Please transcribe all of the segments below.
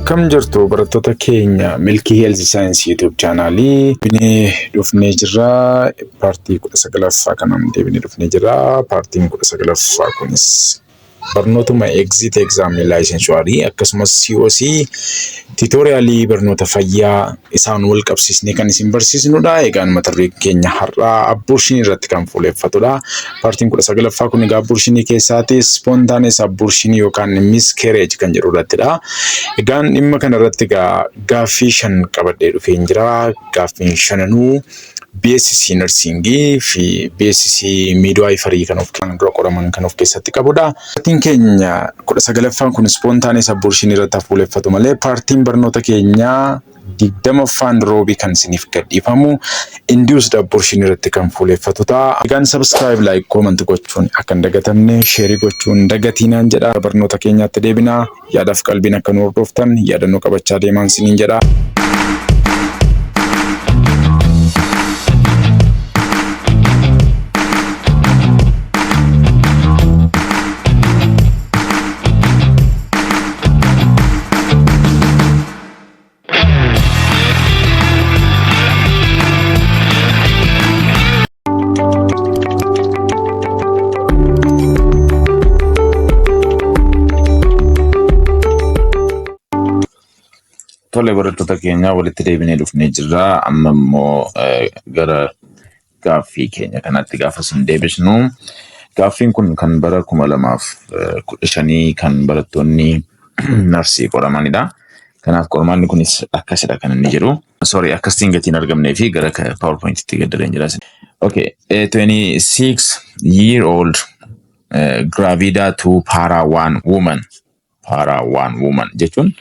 Akkam jirtu barattoota keenya Milkii Health Science YouTube chaanaalii deebinee dhufnee jirra. Paartii 19ffaa kanaan deebinee dhufnee jirra. Paartiin 19ffaa kunis barnootuma exit exam licensure akkasumas COC tutorialii barnoota fayyaa isaan wal qabsiisnee kan isin barsiisnudha. Egaan mata dureen keenya har'aa abortion irratti kan fuuleffatudha. Paartiin 19ffaa kun egaa abortionii keessaati spontaneous abortion yookaan miscarriage kan jedhu irrattidha. Egaan dhimma kana irratti egaa gaaffii 5 qabadhee dhufeen jira. Gaaffiin shananuu BSc Nursing fi BSc Midwifery kan of dura qoraman kan of keessatti qabudha. Paartiin keenya 19ffaan kun spontaneous abortion irratti fuuleffatu malee paartiin barnoota keenyaa 20ffaan roobii kan isiniif gadhiifamu induced abortion irratti kan fuuleffatu ta'a. Egaan subscribe, like, comment gochuun akka hin dagatamne, share gochuun dagatiinaan jedha. Barnoota keenyaatti deebinaa. Yaadaaf qalbiin akka nu hordoftan yaadannoo qabachaa deemaan isiniin jedha. Tole barattoota keenya walitti deebinee dhufnee jirra. Amma immoo gara gaaffii keenya kanatti gaafa isin deebisnu gaaffiin kun kan bara 2015 kan barattoonni narsii qoramanidha. Kanaaf qormaanni kunis akkasidha kan inni jedhu. Sorry, akkasitiin gatiin argamnee fi gara PowerPointitti gaddareen jira. Okay, a 26 year old gravida to para one woman. Para one woman jechuun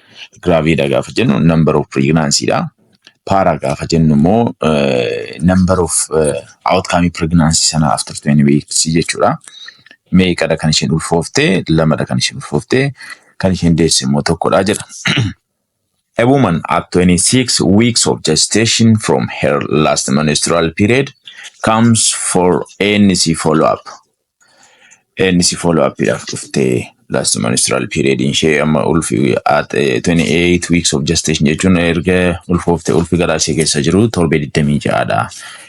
gravida gaafa jennu number of pregnancy dha. Para gaafa jennu immoo number of outcome pregnancy sana after 20 weeks jechuudha. Meeqadha kan isheen ulfoofte? Lamadha kan isheen ulfoofte. Kan isheen deesse immoo tokkodha jedha. A woman at 26 weeks of gestation from her last menstrual period comes for ANC follow-up. ANC follow-up dhaaf dhuftee last menstrual period ishee amma ulfi at 28 weeks of gestation jechuun erga ulfoofte ulfi garaa ishee keessa jiru torbee 26 dha.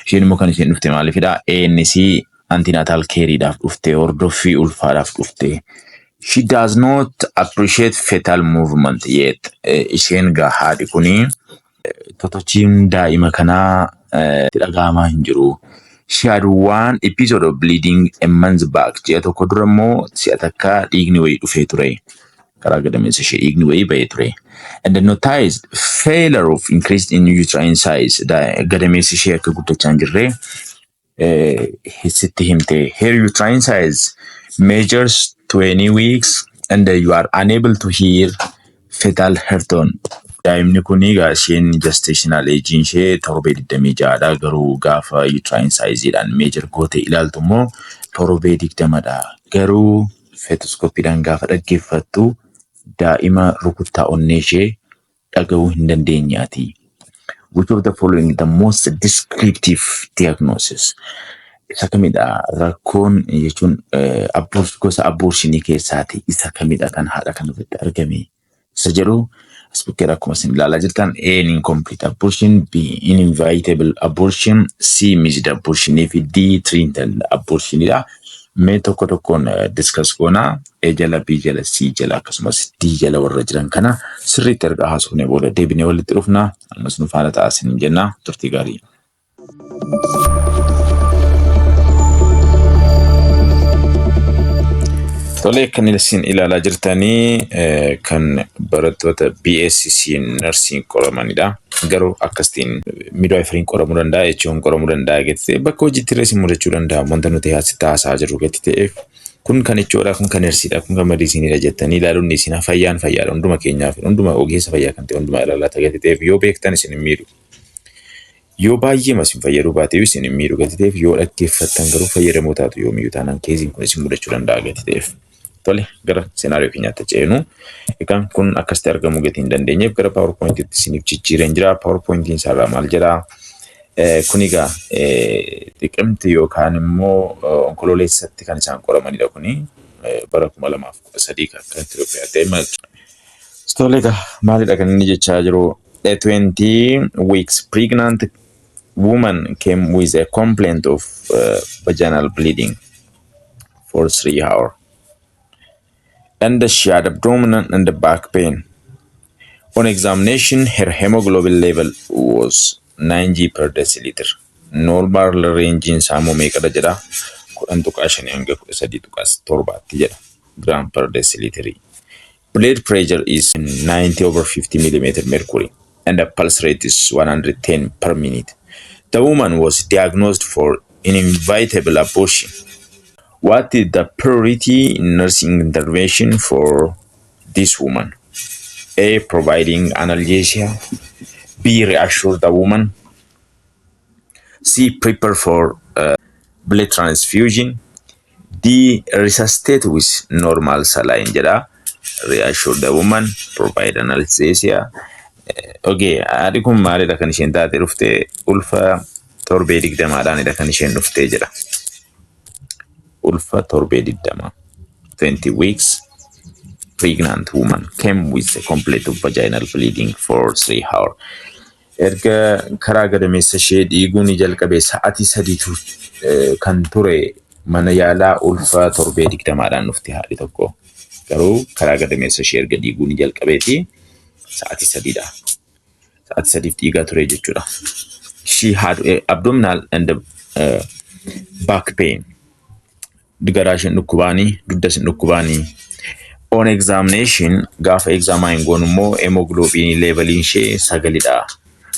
Isheen immoo kan isheen dhufte maaliifidha? ANC antenatal care dhaaf dhufte, hordoffii ulfaadhaaf dhufte. She does not appreciate fetal movement yet. Isheen gaa haadhi kuni totochiin daa'ima kanaa itti dhaga'amaa hin jiru. She had one episode of bleeding a month back. Ji'a tokko dura immoo si'a takka dhiigni wayii dhufee ture. Karaa gadameessa ishee dhiigni wayii bahee ture. And the noticed failure of increased in uterine size. Gadameessi ishee akka guddachaa hin jirre sitti himte. Her uterine size measures 20 weeks and you are unable to hear fetal heart-tone. Daa'imni kun egaa isheen gestational age ishee torbee 26 dha, garuu gaafa uterine sizeedhaan measure goote ilaaltu immoo torbee 20 dha. Garuu fetoscopiidhaan gaafa dhaggeeffattu daa'ima rukuttaa onnee ishee dhaga'uu hin dandeenyaati. Which of the following the most descriptive diagnosis? Isa kamidha rakkoon jechuun gosa abortionii keessaati isa kamidha kan haadha kan irratti argame isa jedhu as bukkeera akkuma isin ilaalaa jirtan A incomplete abortion, B inevitable abortion, C missed abortion fi D threatened abortionidha. Mee tokko tokkoon discuss goona. A jala, B jala, C jala akkasumas D jala warra jiran kana sirriitti erga haasofnee booda deebinee walitti dhufna. Ammas nu faana ta'aa isiniin jenna. Turtii gaarii. Tole, kan isin ilaalaa jirtanii kan barattoota BSc Nursing qoramanidha. Garuu akkasitiin midwiferyn qoramuu danda'a jechuun qoramuu danda'a gati ta'e bakka hojiitti illee isin mudachuu danda'a. Wanta nuti asitti haasa'aa jirru gati ta'eef kun kan jechuudha, kun kan nersiidha, kun kan mediisiiniidha jettanii ilaaluun isin fayyaan fayyaadha hunduma keenyaaf, hunduma ogeessa fayyaa kan ta'e hunduma ilaalaa gati ta'eef yoo beektan isin hin miidhu. Yoo baay'eema isin fayyaduu baate isin hin miidhu gati ta'eef yoo dhaggeeffattan garuu fayyadamoo taatu yoomiyyuu taanaan keeziin kun isin mudachuu danda'a gati ta'eef. Tole, gara scenario keenyaatti ceenu. Egaan kun akkasitti argamuu gatii hin dandeenyeef gara PowerPointitti isiniif jijjiireen jira. PowerPointiin isaarraa maal jedhaa? Kun egaa Xiqimti yookaan immoo Onkololeessatti kan isaan qoramanidha kuni bara 2013 kan akka Itoophiyaatti. Tole egaa, maalidha kan inni jechaa jiru? A 20 weeks pregnant woman came with a complaint of vaginal bleeding for 3 hours. And she had abdominal and back pain. On examination, her hemoglobin level was 9 g per deciliter. Normal range isaa immoo meeqadha jedha? 10.5 hanga 13.7tti jedha. Gram per deciliter. Blood pressure is 90 over 50 millimeter mercury and the pulse rate is 110 per minute. The woman was diagnosed for inevitable abortion. What is the priority nursing intervention for this woman? A. Providing analgesia. B. Reassure the woman. C. Prepare for blood transfusion. D. Resuscitate with normal saline jedha. Reassure the woman, provide analgesia. Okay, haadhi kun maalidha kan isheen taate dhufte? Ulfa torbee 20dhaanidha kan isheen dhuftee jedha. Ulfa torbee 20. 20 weeks pregnant woman came with a complaint of vaginal bleeding for 3 hours. Erga karaa gadameessa ishee dhiiguun jalqabe sa'aatii 3tu kan ture mana yaalaa ulfa torbee 20dhaan dhufte haadhi tokko. Garuu karaa gadameessa ishee erga dhiiguun jalqabeeti sa'aatii 3dha. Sa'aatii 3f dhiigaa ture jechuudha. She had abdominal and back pain. Garaa isheen dhukkubaanii, dugda isheen dhukkubaanii. On examination, gaafa examine goonu immoo, hemoglobin leveliin ishee 9dha.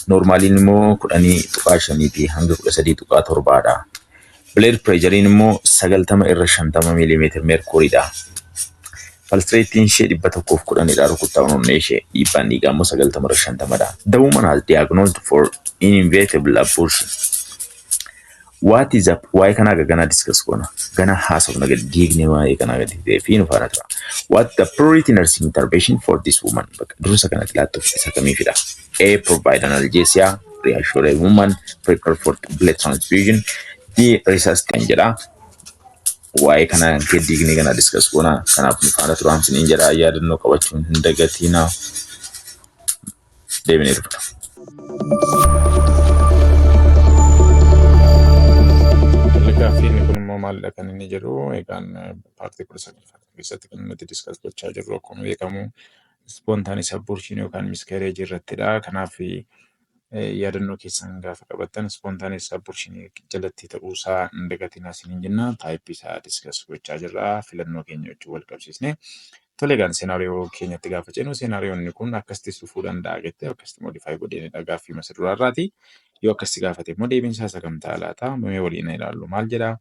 Normaliin immoo 10.5ti hanga 13.7dha. Blood pressurein immoo 90 irra 50 millimeter mercuryidha. Pulse rateiin ishee 110dha, rukuttaa onnee ishee. Dhiibbaan dhiigaa immoo 90 irra 50dha. The woman has diagnosed for inevitable abortion. What is up? Waa'ee kanaa ganaa discuss goona. Gana haasofna, gadi diignee waa'ee kanaa gadi ta'ee fi nu faana tura. What the priority nursing intervention for this woman? Bakka dursa kanatti laattuuf isa kamiifidha? A. Provide analgesia, reassure a woman, prepare for blood transfusion. D. Resuscitate jedha. Waa'ee kana gadi diignee gana discuss goona. Kanaaf nu faana turaan isiniin jedha. Yaadannoo qabachuun hin dagatinaa. Deebinee dhufna. Gaaffiin kun immoo maalidha kan inni jedhu? Egaan partii 19ffaa keessatti kan nuti discuss gochaa jirru akkuma beekamu spontaneous abortion yookaan miscarriage irrattidha. Kanaaf yaadannoo keessan gaafa qabattan spontaneous abortion jalatti ta'uusaa hin dagatinaa isiniin jenna. Typeii isaa discuss gochaa jirra. Filannoo keenya wajjin wal qabsiisne. Tole egaan, scenario keenyatti gaafa ceenu, scenarioonni kun akkasitti dhufuu danda'a jettee akkasitti modify godheenidha gaaffii masa duraarraati. Yoo akkasitti gaafate immoo deebiin isaa isa kam ta'a laata? Mee waliin ilaallu. Maal jedhaa?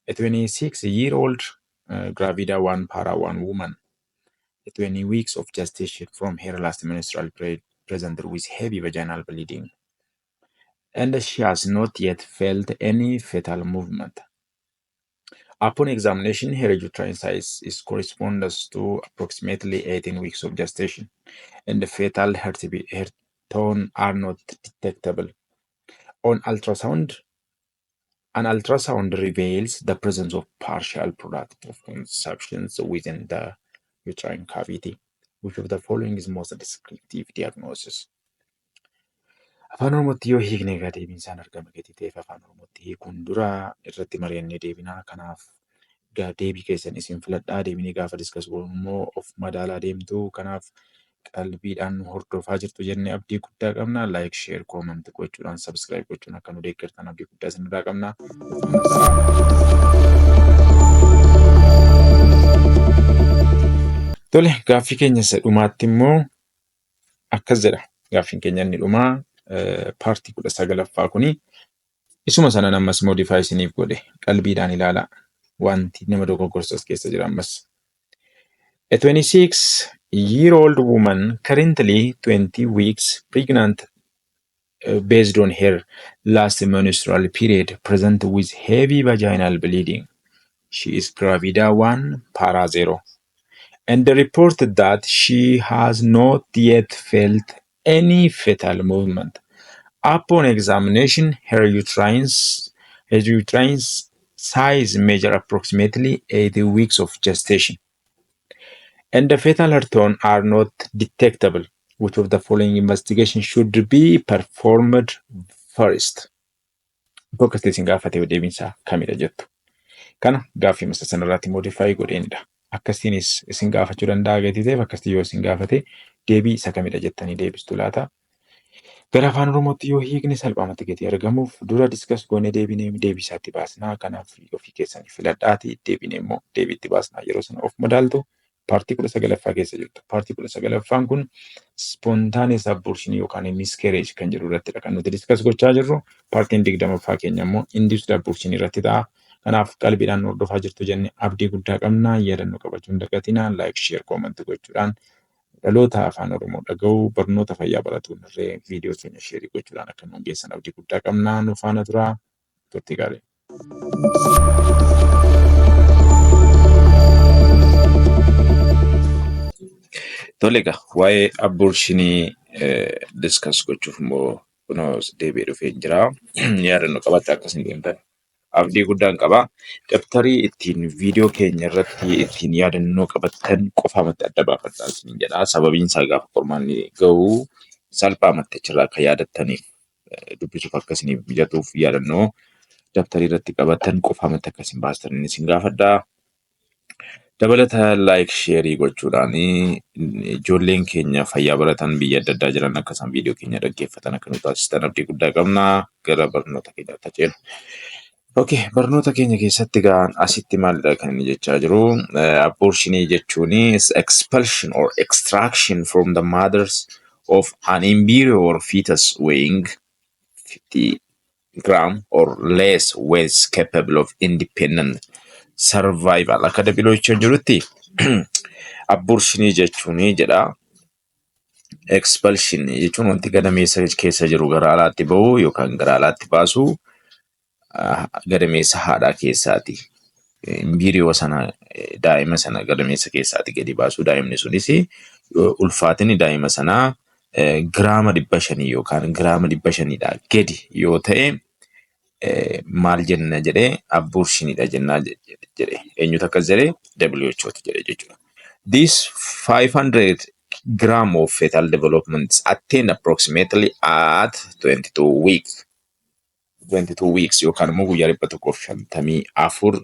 A 26 year old gravida 1 para 1 woman, 20 weeks of gestation from her last menstrual period, presented with heavy vaginal bleeding and she has not yet felt any fetal movement. Upon examination, her uterine size is corresponds to approximately 18 weeks of gestation, and the fetal heartbeat, heart tone are not detectable. On ultrasound, an ultrasound reveals the presence of partial product of conceptions within the uterine cavity. Which of the following is most descriptive diagnosis? Afaan Oromootti yoo hiikne egaa deebiin isaan argama gatii ta'eef, Afaan Oromootti hiikuun dura irratti mari'annee deebinaa. Kanaaf deebii keessan isin filadhaa. Deebinee gaafa discuss goonu immoo of madaalaa deemtu. Kanaaf qalbiidhaan nu hordofaa jirtu jennee abdii guddaa qabna. Like, share, comment gochuudhaan, subscribe gochuun akka nu deeggartan abdii guddaa isinirraa qabna. Tole, gaaffii keenya isa dhumaatti immoo akkas jedha. Gaaffiin keenya inni dhumaa partii 19ffaa kuni isuma sanan ammas modify isiniif godhe, qalbiidhaan ilaalaa. Wanti nama dogoggorsu as keessa jira ammas. A 26-year-old woman currently 20 weeks pregnant based on her last menstrual period present with heavy vaginal bleeding. She is gravida 1 para 0 and reported that she has not yet felt any fetal movement. Upon examination, her uterine size measure approximately 80 weeks of gestation. And the fetal heart tone are not detectable. Which of the following investigation should be performed first? Bakka isin gaafatee deebiinsaa kamidha jettu? Kana gaaffii masa sanarratti modify godheenidha. Akkasiinis isin gaafachuu danda'a gatii ta'eef, akkasitti yoo isin gaafate deebii isa kamidha jettanii deebistu laata? Gara afaan Oromootti yoo hiikni salphaamatti gatii argamuuf dura discuss goonee deebinee deebisaatti baasnaa. Kanaaf ofii keessanii filadhaatii deebinee immoo deebiitti baasnaa. Yeroo sana of madaaltu. Partii 19ffaa keessa jirtu. Partii 19ffaan kun spontaneous abortion yookaan miscarriage kan jedhu irrattidha kan nuti discuss gochaa jirru. Partiin 20ffaa keenya immoo induced abortion irratti ta'a. Kanaaf qalbiidhaan nu hordofaa jirtu jennee abdii guddaa qabna. Yaadannoo qabachuu hin dagatinaa. Like, share, comment gochuudhaan dhaloota afaan Oromoo dhaga'uu, barnoota fayyaa baratuun irree viidiyoo keenya share gochuudhaan akka nuun geessan abdii guddaa qabna. Nu faana turaa. Turtii gaarii. Tole egaa, waa'ee abortionii discuss gochuuf immoo kunoo deebi'ee dhufee jira. Yaadannoo qabattee akkasin deemtan abdii guddaan qaba. Dabtarii ittiin viidiyoo keenya irratti ittiin yaadannoo qabattan qofaamatti adda baafadhaa isiniin jedha. Sababiin isaa gaafa qormaanni gahu salphaamatti achirraa akka yaadattaniif, dubbisuuf akka isiniif mijatuuf, yaadannoo dabtarii irratti qabattan qofaamatti akka isin baastan inni isin gaafadha. Dabalata like, share gochuudhaan ijoolleen keenya fayyaa baratan biyya adda addaa jiran akka isaan viidiyoo keenya dhaggeeffatan akka nu taasistan abdii guddaa qabna. Gara barnoota keenyaatti ceenu. Okay, barnoota keenya keessatti gaan asitti maalidha kan inni jechaa jiru? Abortionii jechuun is expulsion or extraction from the mothers of an embryo or fetus weighing 50 gram or less was capable of independent survival. Akka WHO jirutti abortionii jechuun jedha. Expulsion jechuun wanti gadameessa keessa jiru gara alaatti bahu yookaan gara alaatti baasu gadameessa haadhaa keessaati. Embryo sana, daa'ima sana gadameessa keessaati gadi baasu. Daa'imni sunis ulfaatinni daa'ima sanaa giraama 500 yookaan giraama 500dhaa gadi yoo ta'e maal jenna jedhee? Abortioniidha jennaa jedhe. Eenyutu akkas jedhee? WHOtu jedhe jechuudha. This 500 gram of fetal development is attained approximately at 22 weeks. 22 weeks yookaan immoo guyyaa 154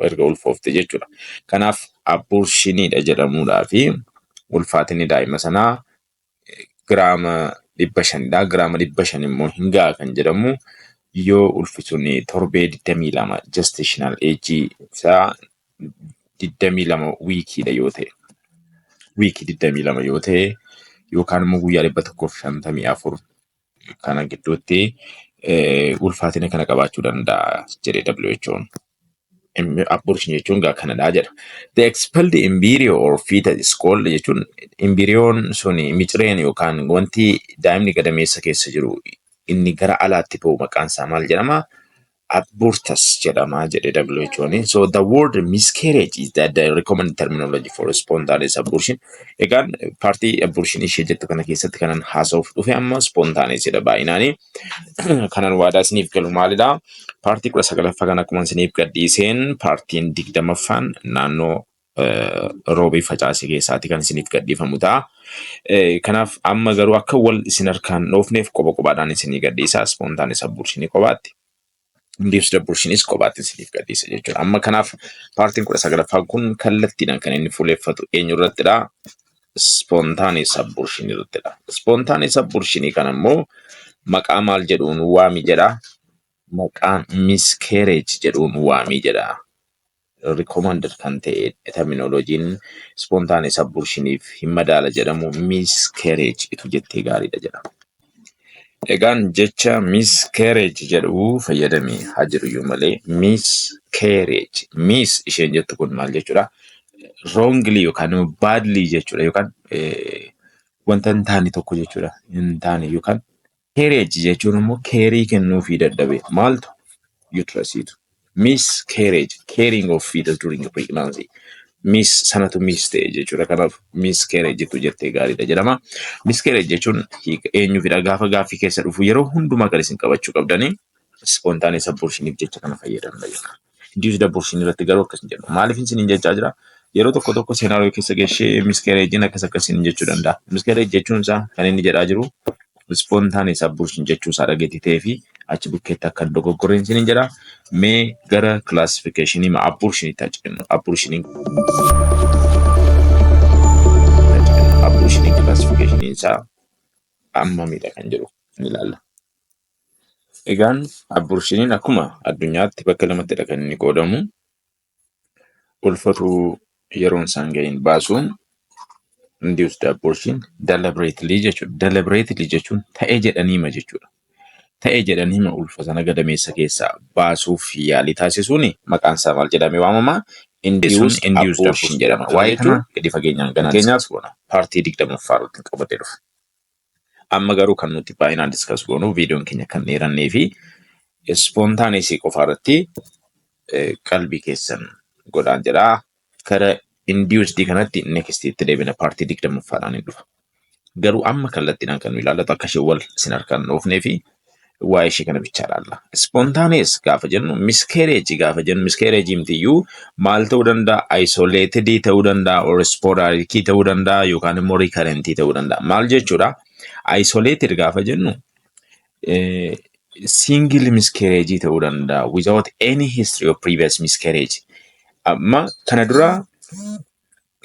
erga ulfoofte jechuudha. Kanaaf abortioniidha jedhamuudhaa fi ulfaatinni daa'ima sanaa giraama 500dha. Giraama 500 immoo hin ga'a kan jedhamu yoo ulfi sun torbee 22, gestational age isaa 22 weekiidha yoo ta'e, weekii 22 yoo ta'e yookaan immoo guyyaa 154 kana gidduutti ulfaatina kana qabaachuu danda'a jedhe WHO'n. Abortion jechuun gaa kanadha jedha. The expelled embryo or fetus is called jechuun embryoon suni, micireen yookaan wanti daa'imni gadameessa keessa jiru inni gara alaatti ba'u maqaan isaa maal jedhama? Abortus jedhama jedhe WHO'n. So the word miscarriage is the recommended terminology for spontaneous abortion. Egaan partii abortion ishee jettu kana keessatti kanan haasa'uuf dhufe amma spontaneous jedha baay'inaani. Kanan waadaa isiniif galu maalidha? Partii 19ffaa kan akkuma isiniif gadhiiseen partiin 20ffaan naannoo roobii facaasee keessaatti kan isiniif gadhiifamu ta'a. Kanaaf amma garuu akka wal isin harkaan dhoofneef qoba qobaadhaan isinii gadhiisa. Spontaneous abortionii qobaatti. Induced abortionis kophaatti isiniif gadhiisa jechuudha. Amma kanaaf partiin 19ffaan kun kallattiidhaan kan inni fuuleeffatu eenyu irrattidha? Spontaneous abortion irrattidha. Spontaneous abortionii kana immoo maqaa maal jedhuun waami jedha? Maqaa miscarriage jedhuun waami jedha. Recommended kan ta'e terminologyiin spontaneous abortioniif hin madaala jedhamu miscarriage itu jettee gaariidha jedha. Egaan jecha miscarriage jedhu fayyadamee haa jiruyyuu malee, miscarriage, mis isheen jettu kun maal jechuudha? Wrongly yookaan immoo badly jechuudha yookaan wanta hin taane tokko jechuudha. Hin taane yookaan carriage jechuun immoo care kennuufii dadhabe maaltu? Uterusiitu. Miscarriage, caring of fetus during pregnancy. Mis sanatu mis ta'e jechuudha. Kanaaf miscarriage jettu jettee gaariidha jedhama. Miscarriage jechuun hiika eenyuufidha? Gaafa gaaffii keessa dhufu yeroo hundumaa kan isin qabachuu qabdanii spontaneous abortioniif jecha kana fayyadamna jechuudha. Induced abortion irratti garuu akkas hin jedhu. Maaliif isin jechaa jira? Yeroo tokko tokko scenario keessa geeshee miscarriageiin akkas akkasiin jechuu danda'a. Miscarriage jechuun isaa kan inni jedhaa jiru spontaneous abortion jechuu isaa dhageetti ta'ee fi achi bukkeetti akka hin dogoggorreen isiniin jedha. Mee gara classificationii abortionitti haa ceenu. Abortioniin classificationiin isaa ammamidha kan jedhu ni ilaalla. Egaan abortioniin akkuma addunyaatti bakka lamattidha kan inni qoodamu. Ulfatuu yeroon isaan gahin baasuun, induced abortion deliberately jechuudha. Deliberately jechuun ta'ee jedhaniima jechuudha. Ta'ee jedhaniima ulfa sana gadameessa keessaa baasuuf yaalii taasisuun maqaan isaa maal jedhamee waamama? Induced abortion jedhama. Waa'ee kana gadi fageenyaan ganaa discuss goona. Partii 20ffaa irratti qabatee dhufa. Amma garuu kan nuti baay'inaan discuss goonu, viidiyoon keenya kan dheerannee fi spontaneousii qofa irratti qalbii keessan godhaan jedhaa. Kara induced kanatti next itti deebina, partii 20ffaadhaan hin dhufa. Garuu amma kallattiidhaan kan nu ilaallatu akka ishee wal isin harkaan dhoofnee fi waa'ee ishee kana bichaa ilaalla. Spontaneous gaafa jennu, miscarriage gaafa jennu, miscarriage mitiyyuu maal ta'uu danda'a? Isolated ta'uu danda'a or sporadic ta'uu danda'a yookaan immoo recurrent ta'uu danda'a. Maal jechuudha? Isolated gaafa jennu single miscarriage ta'uu danda'a without any history of previous miscarriage. Amma kana dura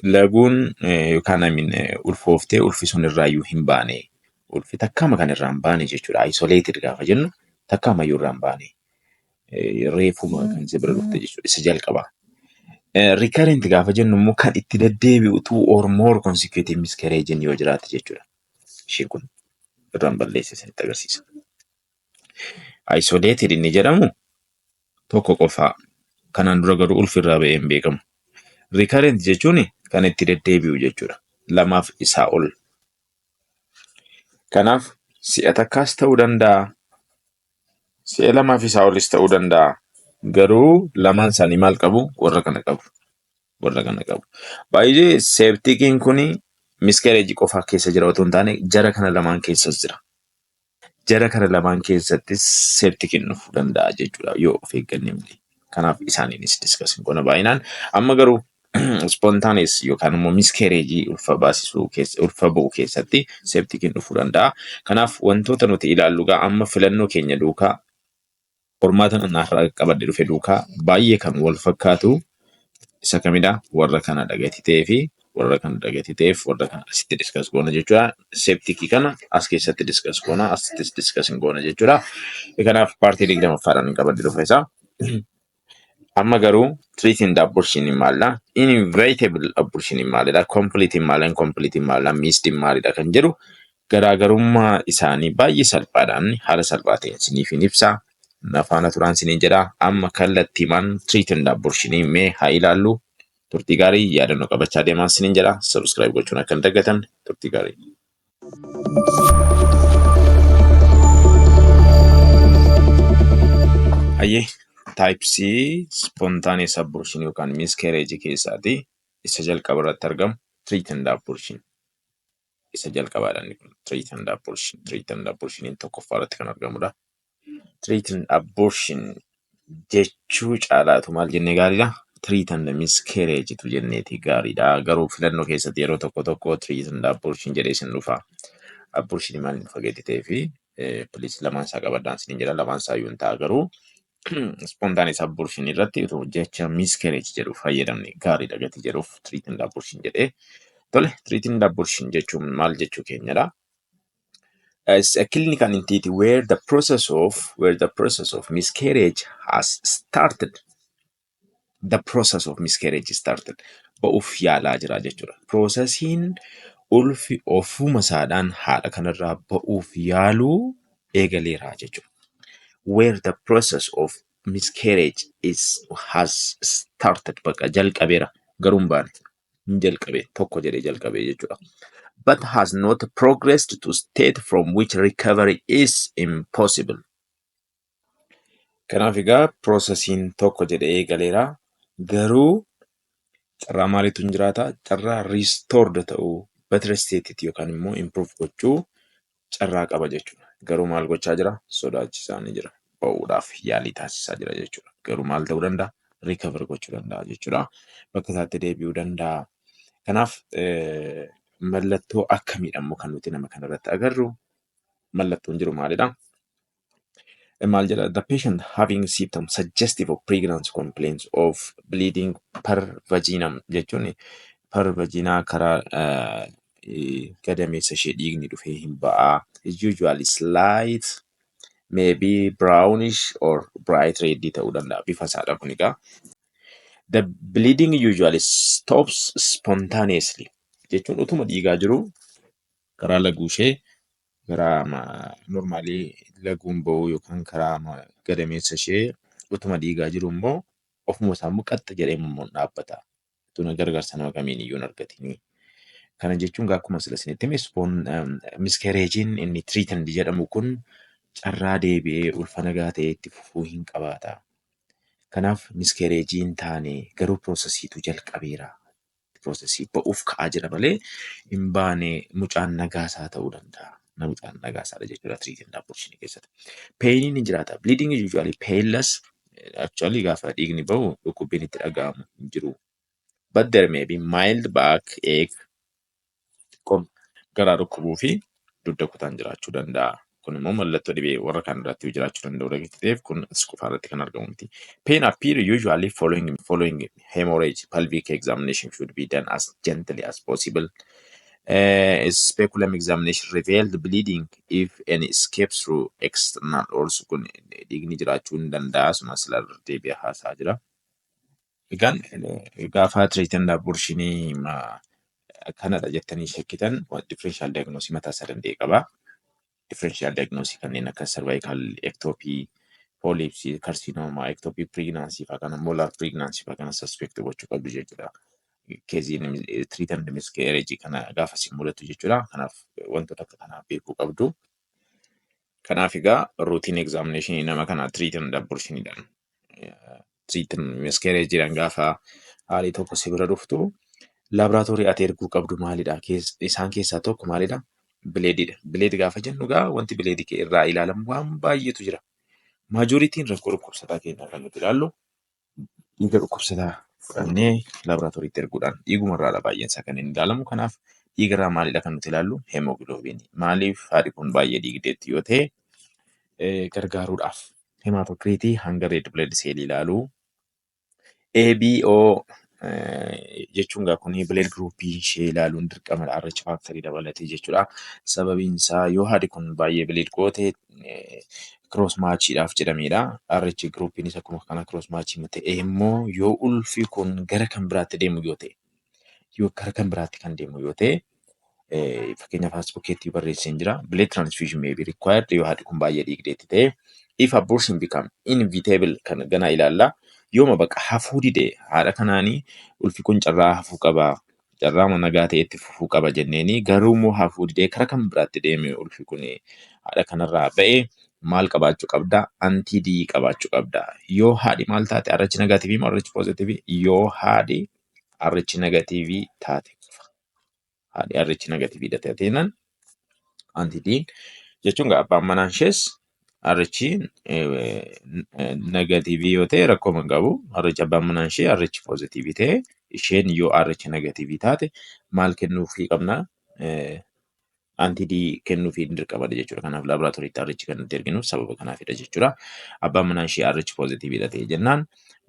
laguun yookaan, I mean, ulfooftee ulfi sun irraayyuu hin baane. Ulfi takkaama kan irraa hin baane jechuudha. Isolated gaafa jennu takkaama iyyuu irraa hin baane. Reefuma kan isa bira dhufte jechuudha. Isa jalqabaa. Recurrent gaafa jennu immoo kan itti deddeebi'u, two or more consecutive miscarriage yoo jiraate jechuudha. Isheen kun irraan balleesse isinitti agarsiisa. Isolated inni jedhamu tokko qofaa. Kanaan dura garuu ulfi irraa ba'ee hin beekamu. Recurrent jechuun kan itti deddeebi'u jechuudha. Lamaaf isaa ol. Kanaaf si'a takkaas ta'uu danda'a. Si'a lamaaf isaa olis ta'uu danda'a. Garuu lamaan isaanii maal qabu? Warra kana qabu. Warra kana qabu. Baay'ee septiciin kuni miscarriage qofaa keessa jira otoo hin taane jara kana lamaan keessas jira. Jara kana lamaan keessattis septiciin dhufuu danda'a jechuudha yoo of eegganne malee. Kanaaf isaaniinis discuss goona baay'inaan. Amma garuu spontaneous yookaan immoo miscarriage ulfa baasisuu keessa, ulfa ba'u keessatti septiciin dhufuu danda'a. Kanaaf wantoota nuti ilaallu gaa amma filannoo keenya duukaa, qormaata har'a qabadhe dhufe duukaa baay'ee kan wal fakkaatu isa kamidha? Warra kana dhagati ta'ee fi warra kana dhagati ta'eef warra kana asitti discuss goona jechuudha. Septicii kana as keessatti discuss goona, asittis discuss hin goona jechuudha. Kanaaf partii 20ffaadhaan hin qabadhe dhufe isaa. Amma garuu threatened abortion maalidha? Inevitable abortion maalidha? Complete maalidha? Incomplete maalidha? Missed maalidha kan jedhu garaagarummaa isaanii baay'ee salphaadhaan, haala salphaa ta'een isiniif hin ibsa. Na faana turaan isiniin jedha. Amma kallattiimaan threatened abortion mee haa ilaallu. Turtii gaarii, yaadannoo qabachaa deemaa isiniin jedha. Subscribe gochuun akka hin dagatamne. Turtii gaarii. Hayyee, typesii spontaneous abortion yookaan miscarriage keessaati isa jalqaba irratti argamu threatened abortion. Isa jalqabaadha inni kun, threatened abortion. Threatened abortioniin tokkoffaa irratti kan argamudha. Threatened abortion jechuu caalaatu maal jennee gaariidha? Threatened miscarriage tu jenneeti gaariidha. Garuu filannoo keessatti yeroo tokko tokko threatened abortion jedhee isin dhufa. Abortion maal hin fageetti ta'ee fi please lamaan isaa qabadhaan isiniin jedha. Lamaan isaa iyyuu hin ta'a, garuu spontaneous abortion irratti utuu jecha miscarriage jedhu fayyadamne gaariidha gati jedhuuf threatened abortion jedhee. Tole, threatened abortion jechuun maal jechuu keenyadha? It's a clinical entity where the process of miscarriage has started. The process of miscarriage started. Ba'uuf yaalaa jira jechuudha. Processiin ulfi ofuma isaadhaan haadha kanarraa ba'uuf yaaluu eegaleera jechuudha. Where the process of miscarriage is has started, bakka jalqabeera, garuu hin baane. Hin jalqabe, tokko jedhee jalqabe jechuudha. But has not progressed to state from which recovery is impossible. Kanaaf egaa processiin tokko jedhee eegaleera, garuu carraa maaliitu hin jiraata? Carraa restored ta'uu, better state yookaan immoo improve gochuu carraa qaba jechuudha. Garuu maal gochaa jira? Sodaachisaa ni jira. Ba'uudhaaf yaalii taasisaa jira jechuudha. Garuu maal ta'uu danda'a? Recover gochuu danda'a jechuudha. Bakka isaatti deebi'uu danda'a. Kanaaf mallattoo akkamiidha immoo kan nuti nama kanarratti agarru? Mallattoon jiru maalidha? Maal jedha? The patient having symptoms suggestive of pregnancy complaints of bleeding per vaginum jechuun per vagina karaa gadameessa ishee dhiigni dhufee hin ba'aa. Is usually slight, maybe brownish or bright red ta'uu danda'a. Bifa isaadha kun egaa. The bleeding usually stops spontaneously jechuun utuma dhiigaa jiru karaa laguu ishee, karaa normaalii laguun ba'uu yookaan karaa gadameessa ishee utuma dhiigaa jiru immoo ofuma isaa immoo qaxxa jedhee immoo dhaabbata. Tuna gargaarsa nama kamiin iyyuu hin argatini. Kana jechuun akkuma sila isinitti hime miscarriage'n inni threatened jedhamu kun carraa deebi'ee ulfa nagaa ta'ee itti fufuu hin qabaata. Kanaaf miscarriage hin taane garuu processiitu jalqabeera. Processii ba'uuf ka'aa jira malee hin baane, mucaan nagaasaa ta'uu danda'a. Mucaan nagaasaadha jechuudha threatened abortion keessatti. Painiin ni jiraata. Bleeding is usually painless. Actually, gaafa dhiigni ba'u dhukkubbiin itti dhaga'amu hin jiru. But there may be mild back ache, garaa dhukkubuu fi dugda kutaan jiraachuu danda'a. Kun immoo mallattoo dhibee warra kaan irratti jiraachuu danda'u ta'eef kun as qofaa irratti kan argamu miti. Pain appear usually following hemorrhage. Pelvic examination should be done as gently as possible. Speculum examination revealed bleeding if any escapes through external also kun dhiigni jiraachuu hin danda'a. Suma sila deebi'ee haasaa jira. Egaan gaafa threatened abortionii kanadha jettanii shakkitan differential diagnosis mataa isaa danda'e qaba. Differential diagnosis kanneen akka cervical ectopy, polyps, carcinoma, ectopic pregnancy fa'aa kana, molar pregnancy fa'aa kana suspect gochuu qabdu jechuudha. Caseiin threatened miscarriage kana gaafa si mudatu jechuudha. Kanaaf wantoota akka kanaa beekuu qabdu. Kanaaf egaa routine examination nama kana threatened abortioniidhaan, threatened miscarriageedhaan gaafa haalli tokko si bira dhuftu laaboraatoorii ati erguu qabdu maalidha? Isaan keessaa tokko maalidha? Bloodiidha. Blood gaafa jennu egaa wanti bloodii irraa ilaalamu waan baay'eetu jira. Majorityn rakkoo dhukkubsataa keenyaa kan nuti ilaallu dhiiga dhukkubsataa fudhannee laaboraatooriitti erguudhaan dhiigumarraadha baay'een isaa kan inni ilaalamu. Kanaaf dhiigarraa maalidha kan nuti ilaallu? Hemoglobinii. Maaliif? Haadhi kun baay'ee dhiigdeetti yoo ta'e gargaaruudhaaf hematocritii hanga red blood cell ilaaluu. ABO jechuun egaa kun blood groupii ishee ilaaluun dirqamadha. RH factorii dabalatee jechuudha. Sababiin isaa yoo haadhi kun baay'ee bleed goote cross matchiidhaaf jedhamedha. RH groupiinis akkuma kana cross matchii ta'e immoo yoo ulfi kun gara kan biraatti deemu yoo ta'e, yoo gara kan biraatti kan deemu yoo ta'e, fakkeenyaaf as bukkeetti barreessee jira. Blood transfusion may be required yoo haadhi kun baay'ee dhiigdeetti ta'e. If abortion become inevitable kan ganaa ilaalla. Yooma baqa hafuu dide, haadha kanaanii ulfi kun carraa hafuu qaba. Carraa nagaa ta'etti fufuu qaba jenneeni garuu immoo hafuu didee kara kan biraatti deeme, ulfi kun haadha kanarraa ba'e, maal qabaachuu qabda? Anti-D qabaachuu qabda. Yoo haadhi maal taate? RH negative moo RH positive? Yoo haadhi RH negative taate qofa. Haadhi RH negative taateenaan anti-D jechuun abbaan manaan ishees RH negative yoo ta'e rakkoo hin qabu. RH abbaan manaan ishee RH positive ta'e, isheen yoo RH negative taate maal kennuufii qabna? Anti-D kennuufii dirqamadha jechuudha. Kanaaf laaboraatooriitti RH kan nuti erginu sababa kanaafidha jechuudha. Abbaan manaan ishee RH positivedha ta'e jennaan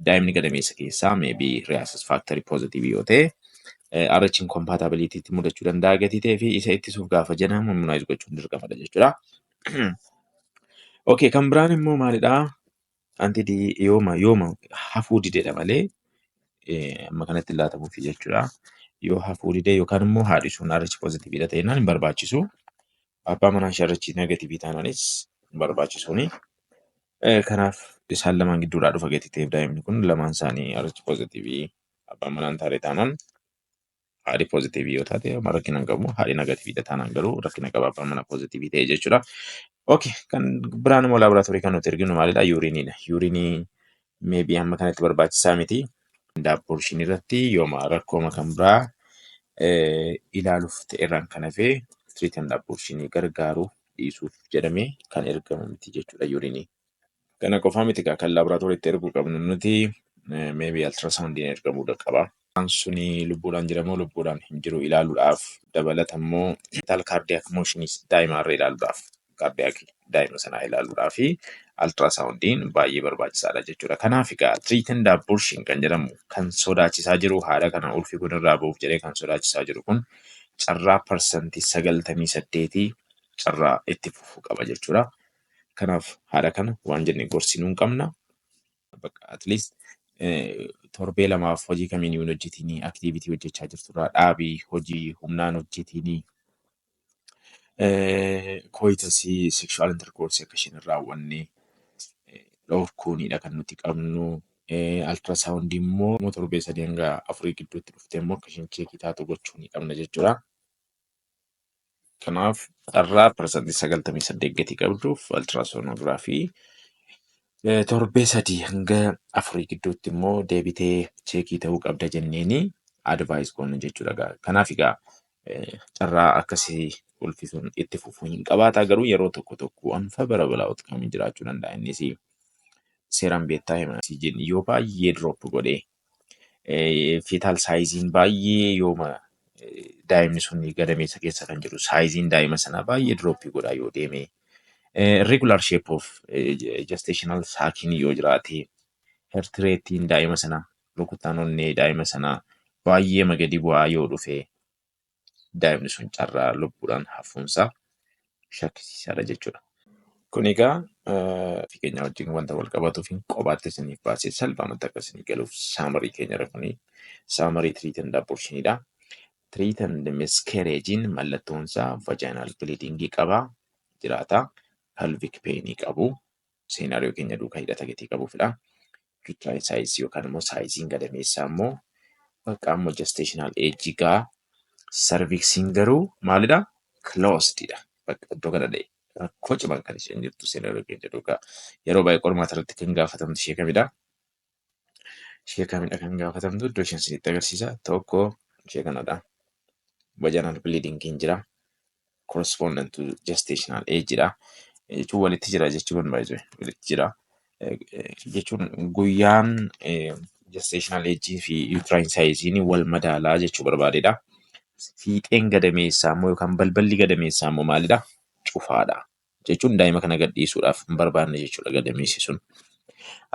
daa'imni gadameessa keessaa maybe rhesus factorii positive yoo ta'e RH incompatibilitytti mudachuu danda'a gatii ta'ee fi isa ittisuuf gaafa jedhamu immunize gochuun dirqamadha jechuudha. Okay, kan biraan immoo maalidhaa? Anti-D yooma hafuu didedha malee amma kanatti laatamuufi jechuudha. Yoo hafuu didee yookaan immoo haadhi sun RH positivedha ta'ennaan hin barbaachisu. Abbaa manaa ishee RH negative taanaanis hin barbaachisuuni. Kanaaf isaan lamaan gidduudhaa dhufa gatii ta'eef daa'imni kun lamaan isaanii RH positive abbaan manaan taate taanaan, haadhi positive yoo taate rakkina hin qabu. Haadhi negativedha taanaan garuu rakkina qaba abbaan manaa positive ta'e jechuudha. Okay, kan biraan immoo laaboraatoorii kan nuti erginu maalidha? Urineiidha. Urineii maybe hamma kanatti barbaachisaa miti. Abortionii irratti yooma rakkooma kan biraa ilaaluuf ta'erraan kan hafe threatened abortionii gargaaruuf dhiisuuf jedhamee kan ergamu miti jechuudha urineii. Kana qofaa miti kan laaboraatooriitti erguu qabnu nuti. Maybe ultrasoundiin ergamuu qaba. Suni lubbuudhaan jira moo lubbuudhaan hin jiru ilaaluudhaaf, dabalata immoo fetal cardiac motionis daa'imarra ilaaluudhaaf, cardiac daa'ima sanaa ilaaluudhaaf ultrasoundiin baay'ee barbaachisaadha jechuudha. Kanaaf egaa threatened abortion kan jedhamu kan sodaachisaa jiru, haadha kana ulfi kun irraa ba'uuf jedhee kan sodaachisaa jiru kun carraa 98% carraa itti fufuu qaba jechuudha. Kanaaf haadha kana waan jenne gorsinuu hin qabna. Bakka at least torbee 2f hojii kamiin hin hojjetinii, activity hojjechaa jirturraa dhaabii, hojii humnaan hojjetinii, coitusii, sexual intercourse akka isheen hin raawwanne dhorkuunidha kan nuti qabnu. Ultrasoundii immoo torbee 3 hanga 4 gidduutti dhuftee immoo akka isheen checkii taatu gochuu ni qabna jechuudha. Kanaaf carraa 98% gatii qabduuf ultrasonography torbee 3 hanga 4 gidduutti immoo deebitee checkii ta'uu qabda jenneeni advice goona jechuudha. Kanaaf egaa carraa akkasii ulfi sun itti fufuu hin qabaata, garuu yeroo tokko tokko unfavorable outcome jiraachuu danda'a. Innis seeraan beektaa hima yoo baay'ee drop godhee, fetal sizeiin baay'ee yooma daa'imni sun gadameessa keessa kan jiru sizeiin daa'ima sanaa baay'ee drop godhaa yoo deeme, irregular shape of gestational saciin yoo jiraate, heart rateiin daa'ima sanaa, rukuttaan onnee daa'ima sanaa baay'ee gadi bu'aa yoo dhufe, daa'imni sun carraa lubbuudhaan hafuunsaa shakkisiisaadha jechuudha. Kun egaa keenya wajjin wanta wal qabatuuf qobaatti isiniif baasee salphaamatti akka isinii galuuf summary keenyarra kuni summary threatened abortionidha. Threatened miscarriagein mallattoon isaa vaginal bleedingii qaba jiraata. Pelvic painii qabu, scenario keenya duukaa hidhata gatii qabuufidha. Uterine size yookaan immoo sizeiin gadameessaa immoo bakka ammoo gestational age gaa, cervixiin garuu maalidha? Closedidha. Bakka iddoo kana dha'e rakkoo cimaan kan isheen jirtu scenario keenya duukaa. Yeroo baay'ee qormaata irratti kan gaafatamtu ishee kamidha? Ishee kamidha kan gaafatamtu? Iddoo isheen isinitti agarsiisa. Tokko ishee kanadha. Vaginal bleeding jira. Correspondent to gestational age dha. Jechuun walitti jira jechuun baay'ee walitti jira. Jechuun guyyaan gestational age fi uterine size wal madaalaa jechuu barbaadedha. Fiixeen gadameessaa immoo yookaan balballi gadameessaa immoo maalidha? Cufaadha. Jechuun daa'ima kana gadhiisuudhaaf hin barbaanne jechuudha gadameessi sun.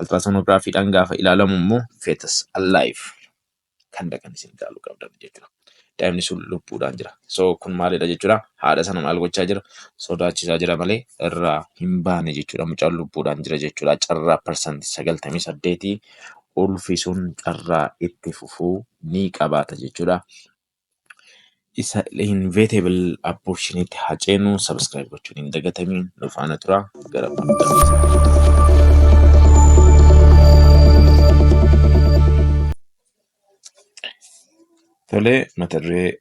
Ultrasonographydhaan gaafa ilaalamu immoo fetus alive kan dhaqan isin ilaaluu qabdan jechuudha. Daa'imni sun lubbuudhaan jira. So kun maalidha jechuudha? Haadha sana maal gochaa jira? Sodaachisaa jira malee irraa hin baane jechuudha. Mucaan lubbuudhaan jira jechuudha. Carraa 98% ulfi sun carraa itti fufuu ni qabaata jechuudha. Isa inevitable abortionitti haa ceenu. Subscribe gochuun hin dagatamiin, nu faana tura gara fuulduraatti. Tolee, mata duree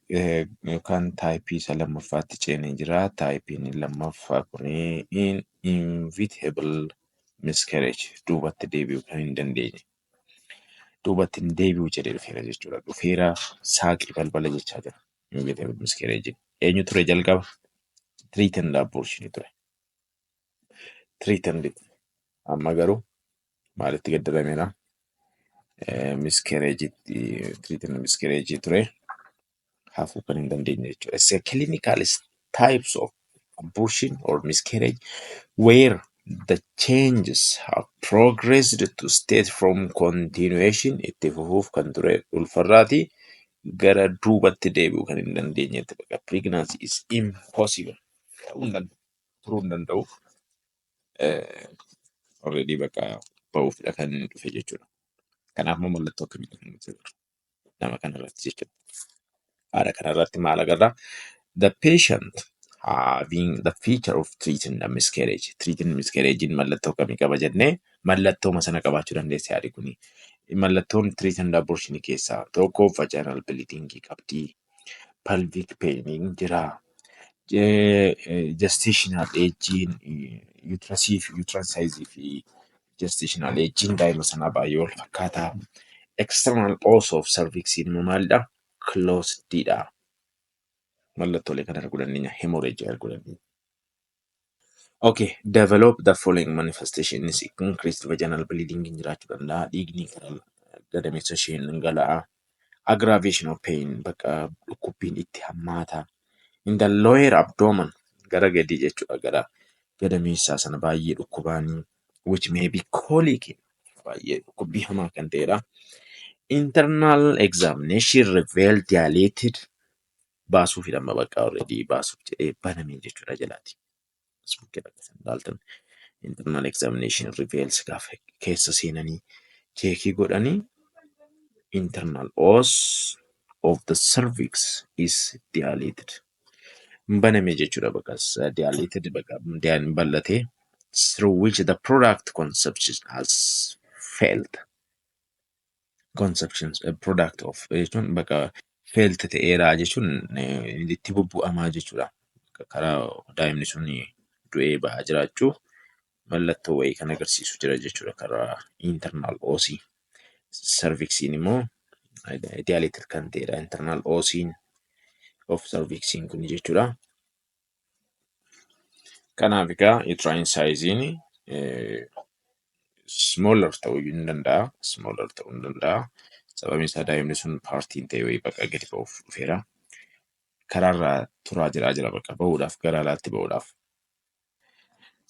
yookaan typeii isa lammaffaatti ceenee jira. Typeiin lammaffaa kuni inevitable miscarriage, duubatti deebi'uu kan hin dandeenye. Duubatti hin deebi'u jedhee dhufeera jechuudha. Dhufeera, saaqii balbala jechaa jira. Inevitable miscarriage. Eenyu ture jalqaba? Threatened abortion ture. Threatened. Amma garuu maalitti geddarameera? Miscarriage, threatened miscarriage ture. Hafuu kan hin dandeenye jechuudha. It's a clinical types of abortion or miscarriage where the changes have progressed to state from continuation, itti fufuuf kan ture ulfarraati gara duubatti deebi'uu kan hin dandeenyetti, bakka pregnancy is impossible, ta'uu hin danda'u, turuu hin danda'u, already bakka ba'uufidha kan inni dhufe jechuudha. Kanaaf immoo mallattoo akkamiidha kan nuti agarru nama kanarratti jechuudha? Haadha kanarratti maal agarra? The patient having the feature of threatened miscarriage. Threatened miscarriage mallattoo akkamii qaba jennee, mallattooma sana qabaachuu dandeesse haadhi kuni. Mallattoon threatened abortion keessaa tokko vaginal bleeding qabdi. Pelvic pain jira. Gestational age, uterusii fi uterine size fi gestational age daa'ima sanaa baay'ee wal fakkaata. External os of cervix immoo maalidha? Closed dha. Mallattoolee kana arguu dandeenya. Hemorrhage arguu dandeenya. Okay, develop the following manifestation is increased vaginal bleeding jiraachuu danda'a. Dhiigni karaa Gadameessa isheen dhangala'aa. Aggravation of pain, bakka dhukkubbiin itti hammaata. In the lower abdomen, gara gadii jechuudha, gara gadameessaa sana baay'ee dhukkubaanii, which may be colic, baay'ee dhukkubbii hamaa kan ta'edha. Internal examination reveal dilated, baasuuf hidhama, bakka already baasuuf jedhee baname jechuudha jalaati. Ilaaltan, internal examination reveals, gaafa keessa seenanii check godhanii, internal os of the cervix is dilated. Baname jechuudha, bakka dilated, bakka bal'atee, through which the product conception has failed. Conception product of jechuun bakka failed ta'eera jechuun itti bubbu'amaa jechuudha. Karaa daa'imni sun du'ee ba'aa jiraachuu mallattoo wayii kan agarsiisu jira jechuudha karaa internal osii. Cervixiin immoo dilated kan ta'edha. Internal osiin of cervixiin kun jechuudha. Kanaaf egaa uterine sizein smaller ta'uu ni danda'a. Smaller ta'uu ni danda'a. Sababiin isaa daa'imni sun partiin ta'e wayii bakka gadi ba'uuf dhufeera. Karaarraa turaa jiraa jira, bakka ba'uudhaaf, gara alaatti ba'uudhaaf.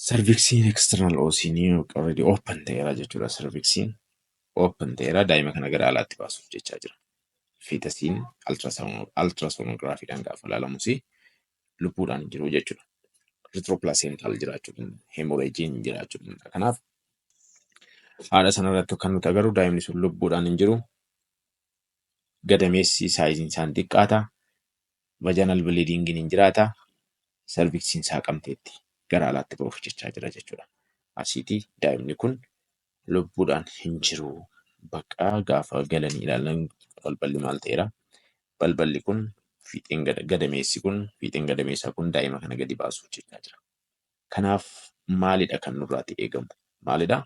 Cervixiin external osiin already open ta'eera jechuudha. Cervixiin open ta'eera, daa'ima kana gara alaatti baasuuf jechaa jira. Fetusiin ultrasonographydhaan gaafa ilaalamus lubbuudhaan hin jiru jechuudha. Retroplacental jiraachuu danda'a. Hemorrhageiin jiraachuu danda'a. Kanaaf haadha sanarratti kan nuti agarru daa'imni sun lubbuudhaan hin jiru. Gadameessi sizeiin isaan xiqqaata. Vaginal bleedingiin hin jiraata. Cervixiin saaqamteetti, gara alaatti ba'uuf jechaa jira jechuudha. Asiitii daa'imni kun lubbuudhaan hin jiru. Bakka gaafa galanii ilaalan balballi maal ta'eera? Balballi kun fiixeen gadameessi kun, fiixeen gadameessaa kun daa'ima kana gadi baasuuf jechaa jira. Kanaaf maalidha kan nurraati eegamu? Maalidha?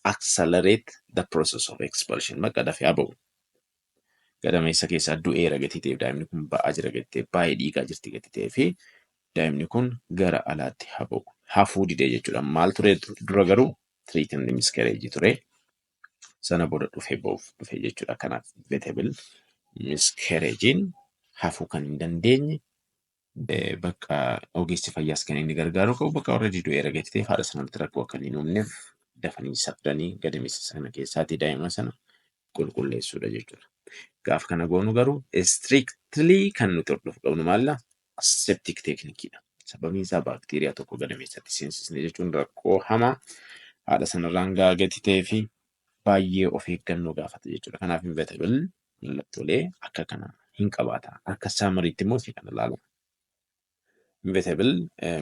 Accelerate the process of expulsion. Bakka dafee haa ba'u. Gadameessa keessaa du'eera gatii ta'eef, daa'imni kun ba'aa jira gatii ta'eef, baay'ee dhiigaa jirti gatii ta'eef, fi daa'imni kun gara alaatti haa ba'u. Hafuu didee jechuudha. Maal ture dura garuu? Threatened miscarriage ture. Sana booda dhufee ba'uuf dhufe jechuudha. Kanaaf inevitable miscarriagein hafuu kan hin dandeenye, bakka ogeessi fayyaas kan inni gargaaru qabu, bakka already du'eera gatii ta'eef, haadha sanatti rakkoo akka hin uumneef dafanii safdanii gadameessa sana keessaatii daa'ima sana qulqulleessuudha jechuudha. Gaafa kana goonu garuu strictly kan nuti hordofuu qabnu maalla? Aseptic techniqueidha. Sababiin isaa baakteeriyaa tokko gadameessatti seensisne jechuun rakkoo hamaa haadha sanarraan gahaa gatii ta'ee fi baay'ee of eeggannoo gaafata jechuudha. Kanaaf inevitable mallattoolee akka kana hin qabaata. Akka summaryitti immoo ishee kana ilaalu. Inevitable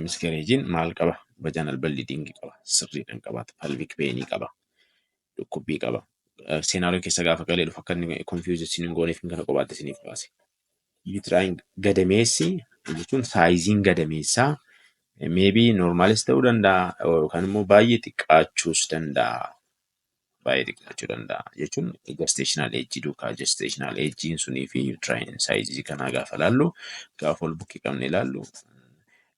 miscarriagein maal qaba? Vaginal bleeding qaba. Sirriidhaan qabaata. Pelvic pain qaba. Dhukkubbii qaba. Scenario keessa gaafa galee dhufu akka inni confuse isin hin gooneef kana qobaatti isiniif baase. Uterine, gadameessi jechuun sizeiin gadameessaa maybe normalis ta'uu danda'a yookaan immoo baay'ee xiqqaachuus danda'a. Baay'ee xiqqaachuu danda'a jechuun gestational age duukaa, gestational agein sunii fi uterine size kanaa gaafa ilaallu, gaafa ol bukkee qabne ilaallu,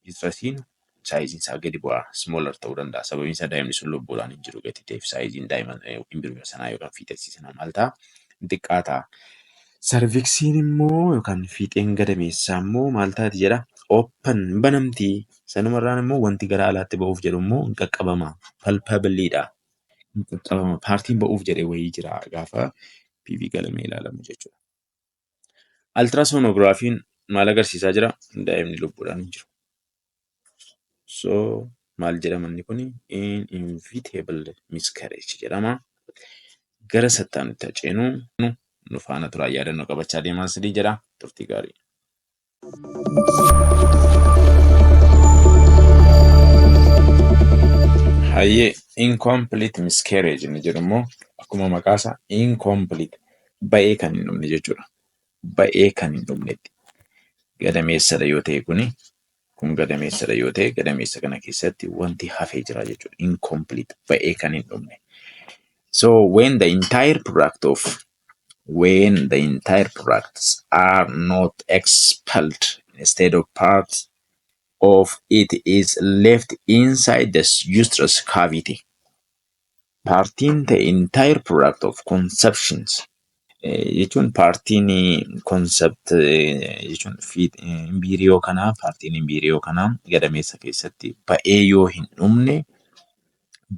uterusiin sizeiin isaa gadi bu'aa, smaller ta'uu danda'a. Sababiin isaa daa'imni sun lubbuudhaan hin jiru gatii ta'eef sizeiin daa'ima embryo sanaa yookaan fetusii sanaa maal ta'a? Xiqqaa ta'a. Cervixiin immoo yookaan fiixeen gadameessaa immoo maal taati jedha? Open, banamti. Sanumarraan immoo wanti gara alaatti ba'uuf jedhu immoo hin qaqqabama. Palpableiidha. Hin qaqqabama. Partiin ba'uuf jedhee wayii jira gaafa PV galamee ilaalamu jechuudha. Ultrasonographyn maal agarsiisaa jira? Daa'imni lubbuudhaan hin jiru. So maal jedhama inni kuni? Inevitable miscarriage jedhama. Gara sattaanutti haa ceenu. Nu faana turaa, yaadannoo qabachaa deemaa sidii jedha. Turtii gaarii. Hayyee, incomplete miscarriage inni jedhu immoo akkuma maqaa isaa incomplete, ba'ee kan hin dhumne jechuudha. Ba'ee kan hin dhumnetti. Gadameessadha yoo ta'e, kun gadameessadha yoo ta'e, gadameessa kana keessatti wanti hafee jira jechuudha. Incomplete, ba'ee kan hin dhumne. So when the entire products are not expelled, instead of part of it is left inside the uterus cavity. Partiin ta'e entire product of conceptions jechuun partiin concept jechuun embryo kanaa, partiin embryo kanaa gadameessa keessatti ba'ee yoo hin dhumne,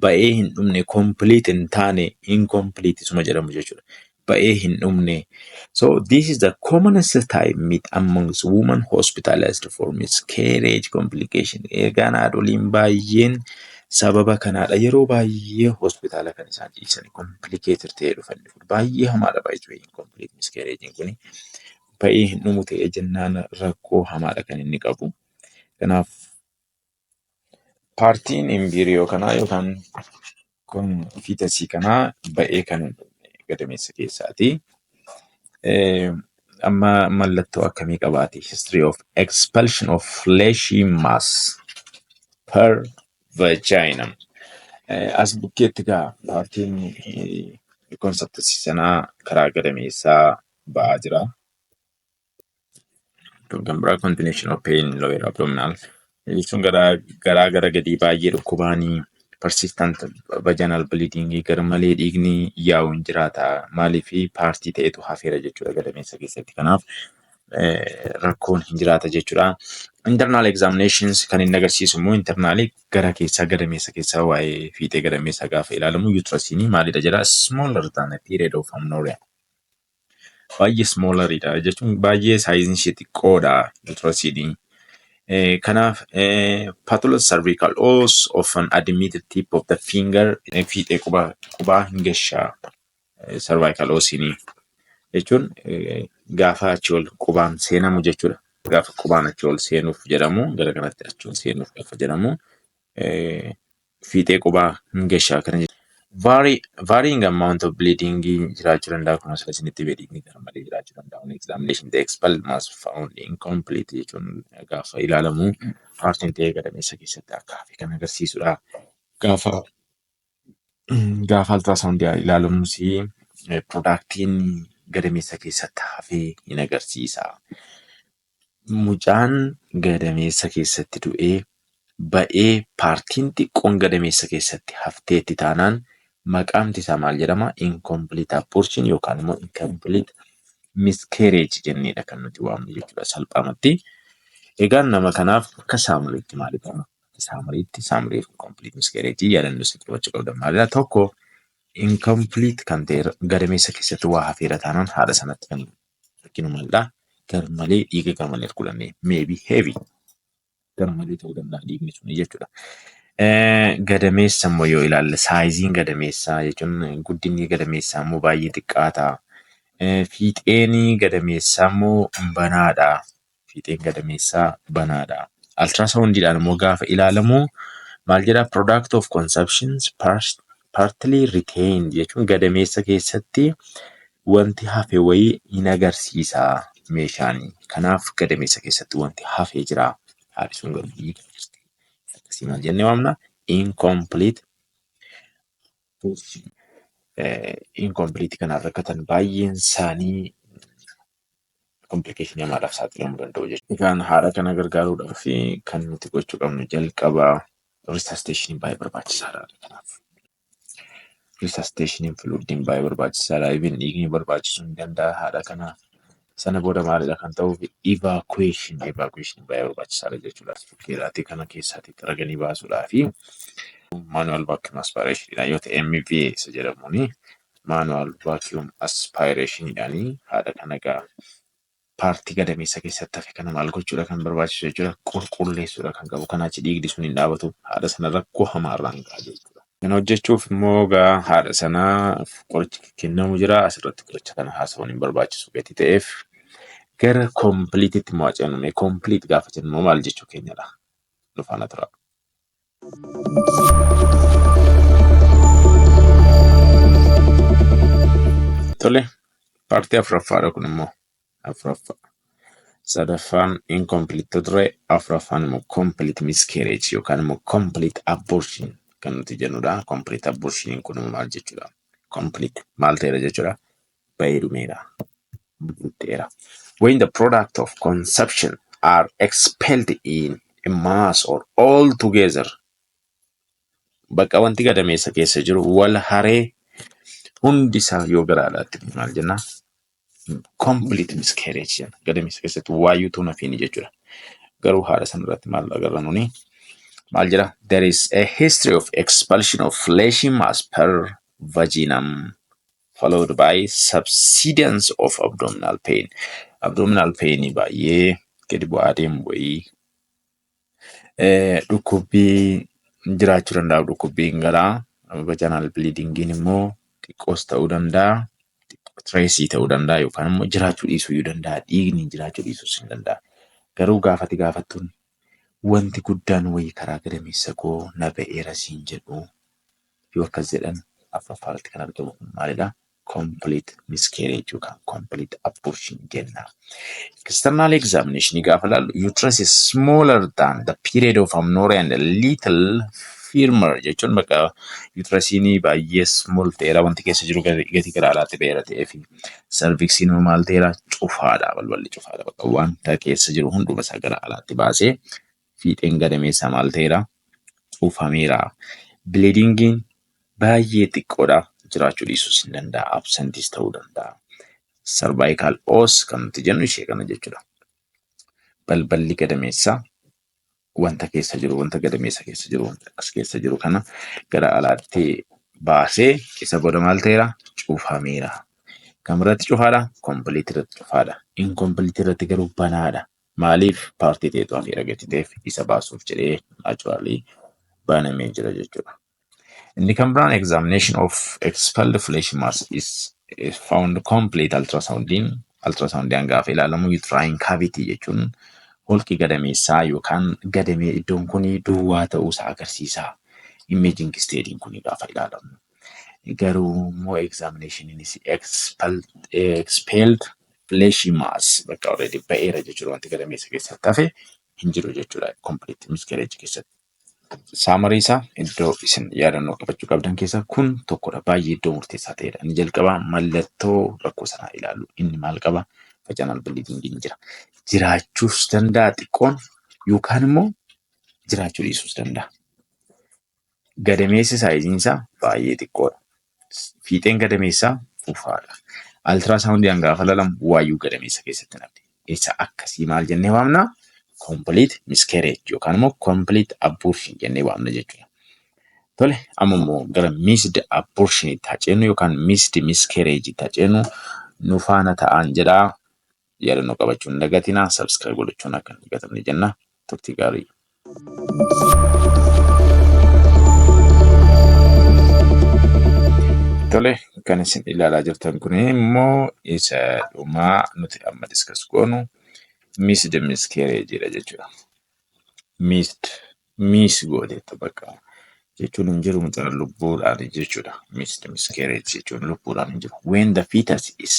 ba'ee hin dhumne, complete hin taane, incomplete isuma jedhamu jechuudha. Ba'ee hin dhumne. So this is the commonest type meet amongst women hospitalized for miscarriage complication. Egaan haadholiin baay'een sababa kanaadha. Yeroo baay'ee hospitaala kan isaan ciisan complicated ta'ee dhufan. Baay'ee hamaadha baay'ee incomplete miscarriage kuni. Ba'ee hin dhumu ta'ee jennaan rakkoo hamaadha kan inni qabu. Kanaaf partiin embryo kanaa yookaan kun fetusii kanaa ba'ee kan hin dhumne gadameessa keessaati. Amma mallattoo akkamii qabaati? History of expulsion of fleshy mass per vagina. As bukkeetti gaa partiin conceptusii sanaa karaa gadameessaa ba'aa jira. Kan biraa continuation of pain lower abdominal jechuun garaa gara gadii baay'ee dhukkubaanii, persistent vaginal bleeding, gar malee dhiigni yaa'u hin jiraata. Maaliif? Partii ta'etu hafeera jechuudha gadameessa keessatti. Kanaaf rakkoon hin jiraata jechuudha. Internal examinations kan inni agarsiisu immoo internalii gara keessaa, gadameessa keessaa, waa'ee fiixee gadameessaa gaafa ilaalamu uterusiin maalidha jedha? Smaller than a period of amenorrhea. Baay'ee smalleridha jechuun baay'ee sizeiin ishee xiqqoodha uterusiin. Kanaaf patulous cervical os often admitted tip of the finger, fiixee qubaa hin gashaa cervical osiin jechuun gaafa achi ol qubaan seenamu jechuudha. Gaafa qubaan achi ol seenuuf jedhamu, gara kanatti achi ol seenuuf gaafa jedhamu, fiixee qubaa hin gashaa kana jechuudha. Varying amount of bleeding jiraachuu danda'a. Akkuma asirra isinitti bleeding gara malee jiraachuu danda'a. On examination, the expelled mass found incomplete jechuun gaafa ilaalamu partiin ta'ee gadameessa keessatti akka hafe kan agarsiisudha. Gaafa ultrasound ilaalamus productiin gadameessa keessatti hafee hin agarsiisa. Mucaan gadameessa keessatti du'ee ba'ee partiin xiqqoon gadameessa keessatti hafteetti taanaan maqaamti isaa maal jedhama? Incomplete abortion yookaan immoo incomplete miscarriage jenneedha kan nuti waamnu jechuudha salphaamatti. Egaan nama kanaaf akka summaryitti maalidha? Akka summaryitti, summary of incomplete miscarriage yaadannoo isin qabachuu qabdan maalidha? Tokko, incomplete kan ta'e gadameessa keessatti waa hafeera taanaan haadha sanatti kan arginu maalidha? Garmalee dhiiga garmalee arguu dandeenya. Maybe heavy, garmalee ta'uu danda'a dhiigni suni jechuudha. Gadameessa immoo yoo ilaalle, sizeiin gadameessaa jechuun guddinni gadameessaa immoo baay'ee xiqqaata. Fiixeen gadameessaa immoo banaadha. Fiixeen gadameessaa banaadha. Ultrasoundiidhaan immoo gaafa ilaalamu maal jedhaa? Product of conceptions partly retained jechuun gadameessa keessatti wanti hafe wayii hin agarsiisa meeshaan. Kanaaf gadameessa keessatti wanti hafee jira. Haadhi sun garuu dhiigaa jirti. Akkasii maal jennee waamna? Incomplete. Incomplete kanaan rakkatan baay'een isaanii complicationii hamaadhaaf saaxilamuu danda'u jechuudha. Egaan haadha kana gargaaruudhaaf kan nuti gochuu qabnu jalqaba resuscitationiin baay'ee barbaachisaadha. Kanaaf resuscitationiin fluidiin baay'ee barbaachisaadha. Even dhiigni barbaachisuu ni danda'a haadha kanaaf. Sana booda maalidha kan ta'uuf? Evacuation baay'ee barbaachisaadha jechuudha. Bukkeedhaatii kana keessaatii xaraganii baasuudhaa fi manual vacuum aspirationidha yoo ta'e, MVA isa jedhamuuni, manual vacuum aspirationidhaanii haadha kana egaa partii gadameessa keessatti hafe kana maal gochuudha kan barbaachisu jechuudha? Qulqulleessuudha kan qabu. Kanaa achi dhiigni sun hin dhaabatu, haadha sana rakkoo hamaarraan ga'a jechuudha. Kana hojjechuuf immoo egaa haadha sanaaf qorichi kennamu jira. Asirratti qoricha kana haasa'uun hin barbaachisu gatii ta'eef gara completeitti immoo ceenu. Complete gaafa jennu immoo maal jechuu keenyadha? Nu faana tura. Tole, partii afuraffaadha kun immoo afuraffaa. Sadaffaan incomplete ture, afuraffaan immoo complete miscarriage yookaan immoo complete abortion kan nuti jennudha. Complete abortion kun immoo maal jechuudha? Complete maal ta'eera jechuudha? Ba'ee dhumeera. Ta'eera. When the product of conception are expelled in a mass or all together. Bakka wanti gadameessa keessa jiru wal haree hundi isaa yoo gara alaatti maal jennaa? Complete miscarriage jenna. Gadameessa keessatti waayyuutu nafiini jechuudha. Garuu haadha sanarratti maal agarra nuni? Maal jedha? There is a history of expulsion of fleshy mass per vaginum followed by subsidence of abdominal pain. Abdominal pain baay'ee gadi bu'aa deemu wayii, dhukkubbii jiraachuu danda'a. Dhukkubbiin garaa vaginal bleedingiin immoo xiqqoos ta'uu danda'a. Trace ta'uu danda'a yookaan immoo jiraachuu dhiisuu iyyuu danda'a. Dhiigni jiraachuu dhiisuus hin danda'a. Garuu gaafati gaafattuun wanti guddaan wayii karaa gadameessa koo na ba'eera siin jedhu yoo akkas jedhan, afuraffaa irratti kan argamu kun maalidha? Complete miscarriage yookaan complete abortion jenna. External examination gaafa ilaallu, uterus is smaller than the period of amenorrhea and a little firmer jechuun bakka uterusiin baay'ee small ta'eera, wanti keessa jiru gati gara alaatti ba'eera ta'ee fi cervixiin maal ta'eera? Cufaadha, balballi cufaadha, bakka wanta keessa jiru hunduma isaa gara alaatti baasee fiixeen gadameessaa maal ta'eera? Cufameera. Bleedingiin baay'ee xiqqoodha, jiraachuu dhiisuus hin danda'a, absentis ta'uu danda'a. Cervical os kan nuti jennu ishee kana jechuudha. Balballi gadameessaa wanta keessa jiru, wanta gadameessa keessa jiru, wanta as keessa jiru kana gara alaatti baasee isa booda maal ta'eera? Cufameera. Kam irratti cufaadha? Complete irratti cufaadha. Incomplete irratti garuu banaadha. Maaliif? Partii ta'etu hafeera gati ta'eef isa baasuuf jedhee naturally banamee jira jechuudha. Inni kan biraan examination of expelled flesh mass is found complete. Ultrasoundiin gaafa ilaalamu, uterine cavity jechuun holqi gadameessaa yookaan gadamee iddoon kun duwwaa ta'uusaa agarsiisa. Imaging study'n kun gaafa ilaalamu. Garuu immoo examinationinis expelled fleshy mass bakka already ba'eera jechuudha, wanti gadameessa keessatti hafe hin jiru jechuudha complete miscarriage keessatti. Summary isaa iddoo isin yaadannoo qabachuu qabdan keessaa kun tokkodha. Baay'ee iddoo murteessaa ta'edha. Inni jalqabaa mallattoo rakkoo sanaa ilaalu. Inni maal qaba? Vaginal bleeding jira. Jiraachuus danda'a xiqqoon yookaan immoo jiraachuu dhiisuus danda'a. Gadameessi sizeiin isaa baay'ee xiqqoodha. Fiixeen gadameessaa fufaadha. Ultrasoundiin gaafa ilaalamu waayyuu gadameessa keessatti naqxe. Isa akkasii maal jennee waamna? Complete miscarriage yookaan immoo complete abortion jennee waamna jechuudha. Tole, amma immoo gara missed abortionitti haa ceenu yookaan missed miscarriage haa ceenu. Nu faana ta'aan jedhaa. Yaadannoo qabachuu hin dagatinaa. Subscribe gochuun akka hin dagatamne jenna. Turtii gaarii. Tole, kan isin ilaalaa jirtan kun immoo isa dhumaa nuti amma discuss goonu missed miscarriage dha jechuudha. Missed, miss gooteetta bakka jechuun hin jiru, mucaan lubbuudhaan jechuudha. Missed miscarriage jechuun lubbuudhaan hin jiru. When the fetus is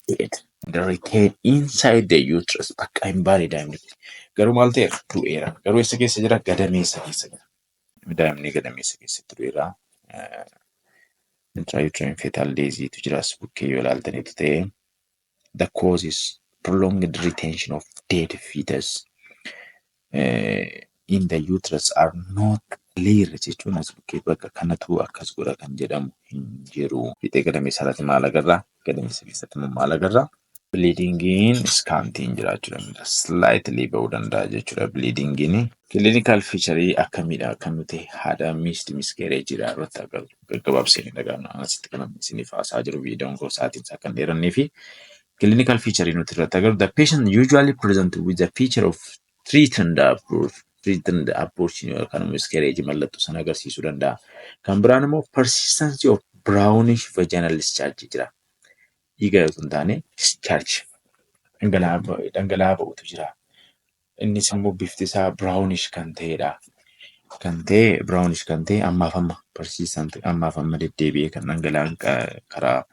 dead and retained inside the uterus, bakka hin baane daa'imni kun. Garuu maal ta'eera? Du'eera. Garuu eessa keessa jira? Gadameessa keessa jira. Daa'imni gadameessa keessatti du'eera. Intrauterine fetal deathiitu jira as bukkee yoo ilaaltanitu ta'e. The cause is prolonged retention of dead fetus in the uterus are not clear jechuun as bukkee bakka kanatu akkas godha kan jedhamu hin jiru. Fiixee gadameessa irratti maal agarra? Gadameessa keessatti immoo maal agarra? Bleedingiin scantyiin jiraachuu danda'a. Slightly ba'uu danda'a jechuudha bleedingiin. Clinical feature akkamiidha kan nuti haadha missed miscarriage irratti agarru? Gaggabaabsee ni dhaga'amna. Asitti kan isiniif haasaa jiru viidiyoon koo sa'aatiin isaa kan dheerannee fi clinical feature nuti irratti agarru, the patient usually present with the feature of threatened abortion yookaan miscarriage mallattoo sana agarsiisuu danda'a. Kan biraan immoo persistence of brownish vaginal discharge jira. Dhiiga yoo hin taane discharge dhangala'aa ba'utu jira. Innis immoo bifti isaa brownish kan ta'edha. Kan ta'e brownish kan ta'e ammaaf amma persistent, ammaaf amma deddeebi'ee kan dhangala'aan karaa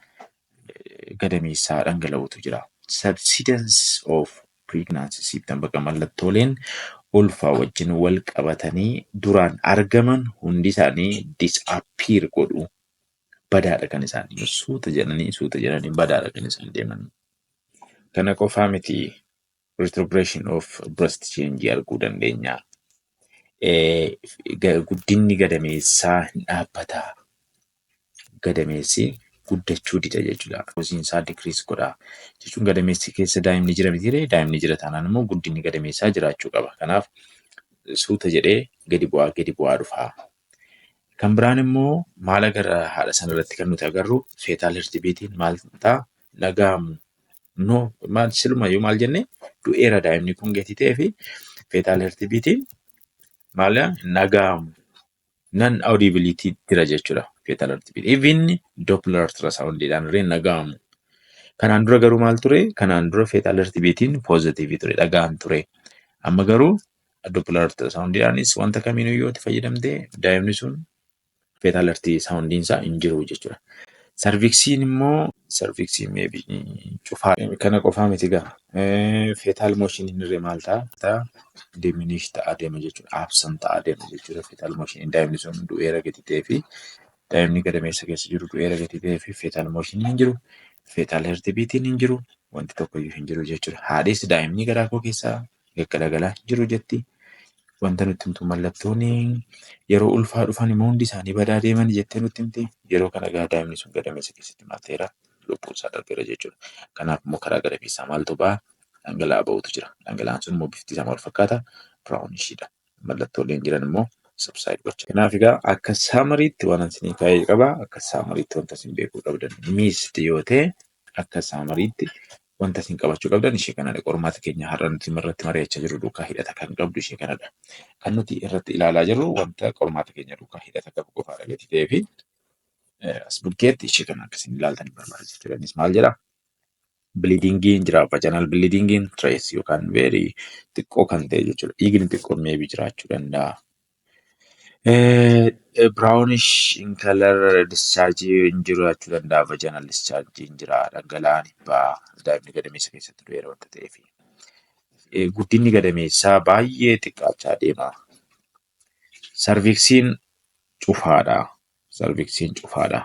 gadameessaa dhangala'utu jira. Subsidence of pregnancy symptom, bakka mallattooleen ulfaa wajjin wal qabatanii duraan argaman hundi isaanii disappear godhu. Badaadha kan isaanii suuta jedhanii suuta jedhanii badaadha kan isaan deeman. Kana qofaa miti, retrogression of breast change arguu dandeenya. Guddinni gadameessaa hin dhaabbata. Gadameessi guddachuu dida jechuudha. Hojiin isaa decrease godha. Jechuun gadameessi keessa daa'imni jira miti, daa'imni jira taanaan immoo guddinni gadameessaa jiraachuu qaba. Kanaaf suuta jedhee gadi bu'aa gadi bu'aa dhufa. Kan biraan immoo maal agarra? Haadha sanarratti kan nuti agarru fetal heartbeatiin maal ta'a? Dhaga'amu. No, maal silumayyuu maal jenne? Du'eera daa'imni kun gatii ta'ee fi fetal heartbeatiin maal dhaga'amu. Non audibility jira jechuudha fetal heartbeat. Even Doppler ultrasoundiidhaan illee dhaga'amu. Kanaan dura garuu maal ture? Kanaan dura fetal heartbeatiin positive ture, dhaga'an ture. Amma garuu Doppler ultrasoundiidhaanis wanta kamiinuu yoo itti fayyadamte daa'imni sun fetal heart soundiin isaa hin jiru jechuudha. Cervixiin immoo, cervixiin maybe cufaa kana qofaa miti gaa. Fetal motioniin irree maal ta'a? Diminish ta'aa deema jechuudha. Absent ta'aa deema jechuudha. Fetal motioniin daa'imni sun du'eera gati ta'ee fi daa'imni gadameessa keessa jiru du'eera gati ta'ee fi fetal motioniin hin jiru. Fetal heartbeatiin hin jiru. Wanti tokkoyyuu hin jiru jechuudha. Haadhis daa'imni garaa koo keessaa gaggalagalaa hin jiru jetti. Wanta nutti himtu mallattoon yeroo ulfaa dhufan immoo hundi isaanii badaa deeman jettee nutti himti. Yeroo kana egaa daa'imni sun gadameessa keessatti maal ta'eera? Lubbuun isaa darbeera jechuudha. Kanaaf immoo karaa gadameessaa maaltu ba'a? Dhangala'aa ba'utu jira. Dhangala'aan sun immoo bifti isaa maal fakkaata? Brownishiidha. Mallattooleen jiran immoo subside gocha. Kanaaf egaa akka summaryitti waan isinii kaa'ee qaba. Akka summaryitti wanta isin beekuu qabdan missed yoo ta'e, akka summaryitti wanta isin qabachuu qabdan ishee kanadha. Qormaata keenya har'a nuti irratti mari'achaa jirru duukaa hidhata kan qabdu ishee kanadha. Kan nuti irratti ilaalaa jirru wanta qormaata keenya duukaa hidhata qabu qofaadha gati ta'ee fi as bukkeetti ishee kana akkasiin ilaaltan barbaada jechuudha. Innis maal jedhaa? Bleedingiin jira, vaginal bleedingiin trace yookaan very xiqqoo kan ta'e jechuudha. Dhiigni xiqqoon maybe jiraachuu danda'a. Brownish in color discharge hin jiraachuu danda'a. Vaginal discharge hin jira. Dhangala'aan hin ba'a. Daa'imni gadameessa keessatti du'eera wanta ta'eef. Guddinni gadameessaa baay'ee xiqqaachaa deema. Cervixiin cufaadha. Cervixiin cufaadha.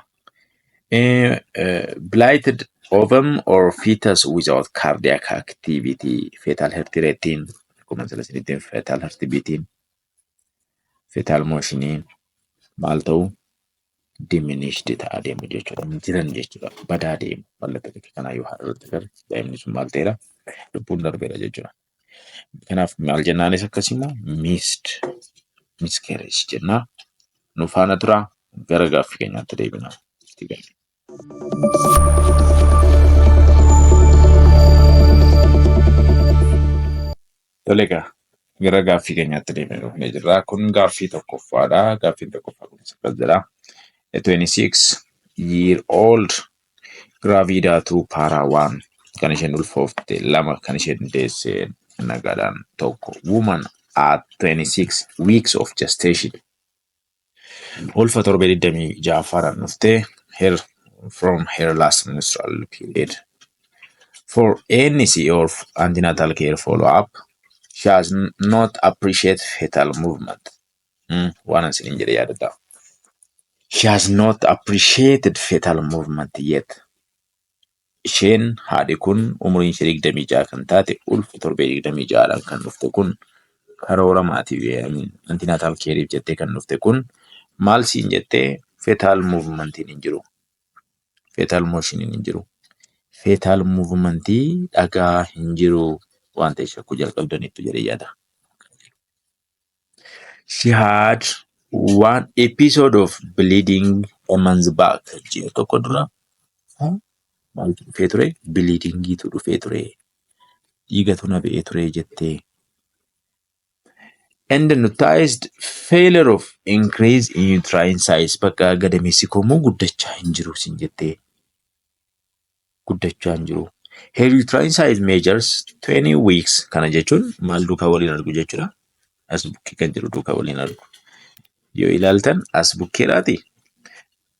Blighted ovum or fetus without cardiac activity, fetal heart ratein akkuma sila isinitti, fetal heart beatiin, fetal motioniin maal ta'u? Diminished ta'aa deemu jechuudha. Hin jiran jechuudha. Badaa deemu. Mallattoo tokko kanaa yoo haadha irratti agarre daa'imni sun maal ta'eera? Lubbuun darbeera jechuudha. Kanaaf maal jennaanis akkasuma missed miscarriage jennaa. Nu faana turaa, gara gaaffii keenyaatti deebina. Itti galle. Tole egaa, gara gaaffii keenyaatti deebinee dhufnee jirra. Kun gaaffii tokkoffaadha. Gaaffiin tokkoffaa kunis akkas jedha. A 26 year old gravida 2 para 1, kan isheen ulfoofte lama, kan isheen deesse nagaadhaan tokko, woman at 26 weeks of gestation, ulfa torbee 26ffaadhaan dhuftee, her from her last menstrual period for ANC or antenatal care follow up. She has not appreciate fetal movement. Waan an isiniin jedhe yaadadhaa. She has not appreciated fetal movement yet. Isheen haadhi kun umuriin ishee 26 kan taate, ulfa torbee 26dhaan kan dhufte kun, karoora maatii antenatal careif jettee kan dhufte kun maal siin jettee? Fetal movementiin hin jiru. Fetal motioniin hin jiru. Fetal movementii dhagaa hin jiru waan ta'e shakkuu jalqabdaniittu jedhee yaada. She had one episode of bleeding a month back. Ji'a tokko dura maaltu dhufee ture? Bleedingiitu dhufee ture. Dhiigatu na ba'ee ture jettee. And noticed failure of increase in uterine size. Bakka gadameessi koo immoo guddachaa hin jiru sin jettee. Guddachaa hin jiru. Her uterine size measures 20 weeks. Kana jechuun maal duukaa waliin argu jechuudha? As bukkee kan jiru duukaa waliin argu. Yoo ilaaltan as bukkeedhaati.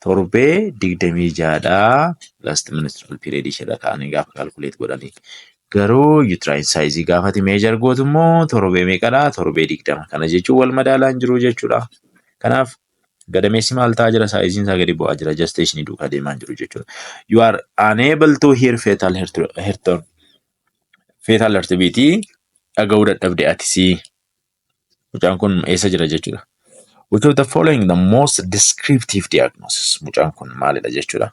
Torbee 26dhaa last menstrual period isheedha ka'anii gaafa calculate godhanii. Garuu uterine size gaafati measure gootu immoo torbee meeqadhaa? Torbee 20. Kana jechuun wal madaalaa hin jiru jechuudha. Kanaaf gadameessi maal ta'aa jira? Sizeiin isaa gadi bu'aa jira. Gestationii duukaa deemaa hin jiru jechuudha. You are unable to hear fetal heart, fetal heartbeat dhaga'uu dadhabde atisii. Mucaan kun eessa jira jechuudha? Which of the following the most descriptive diagnosis? Mucaan kun maalidha jechuudha?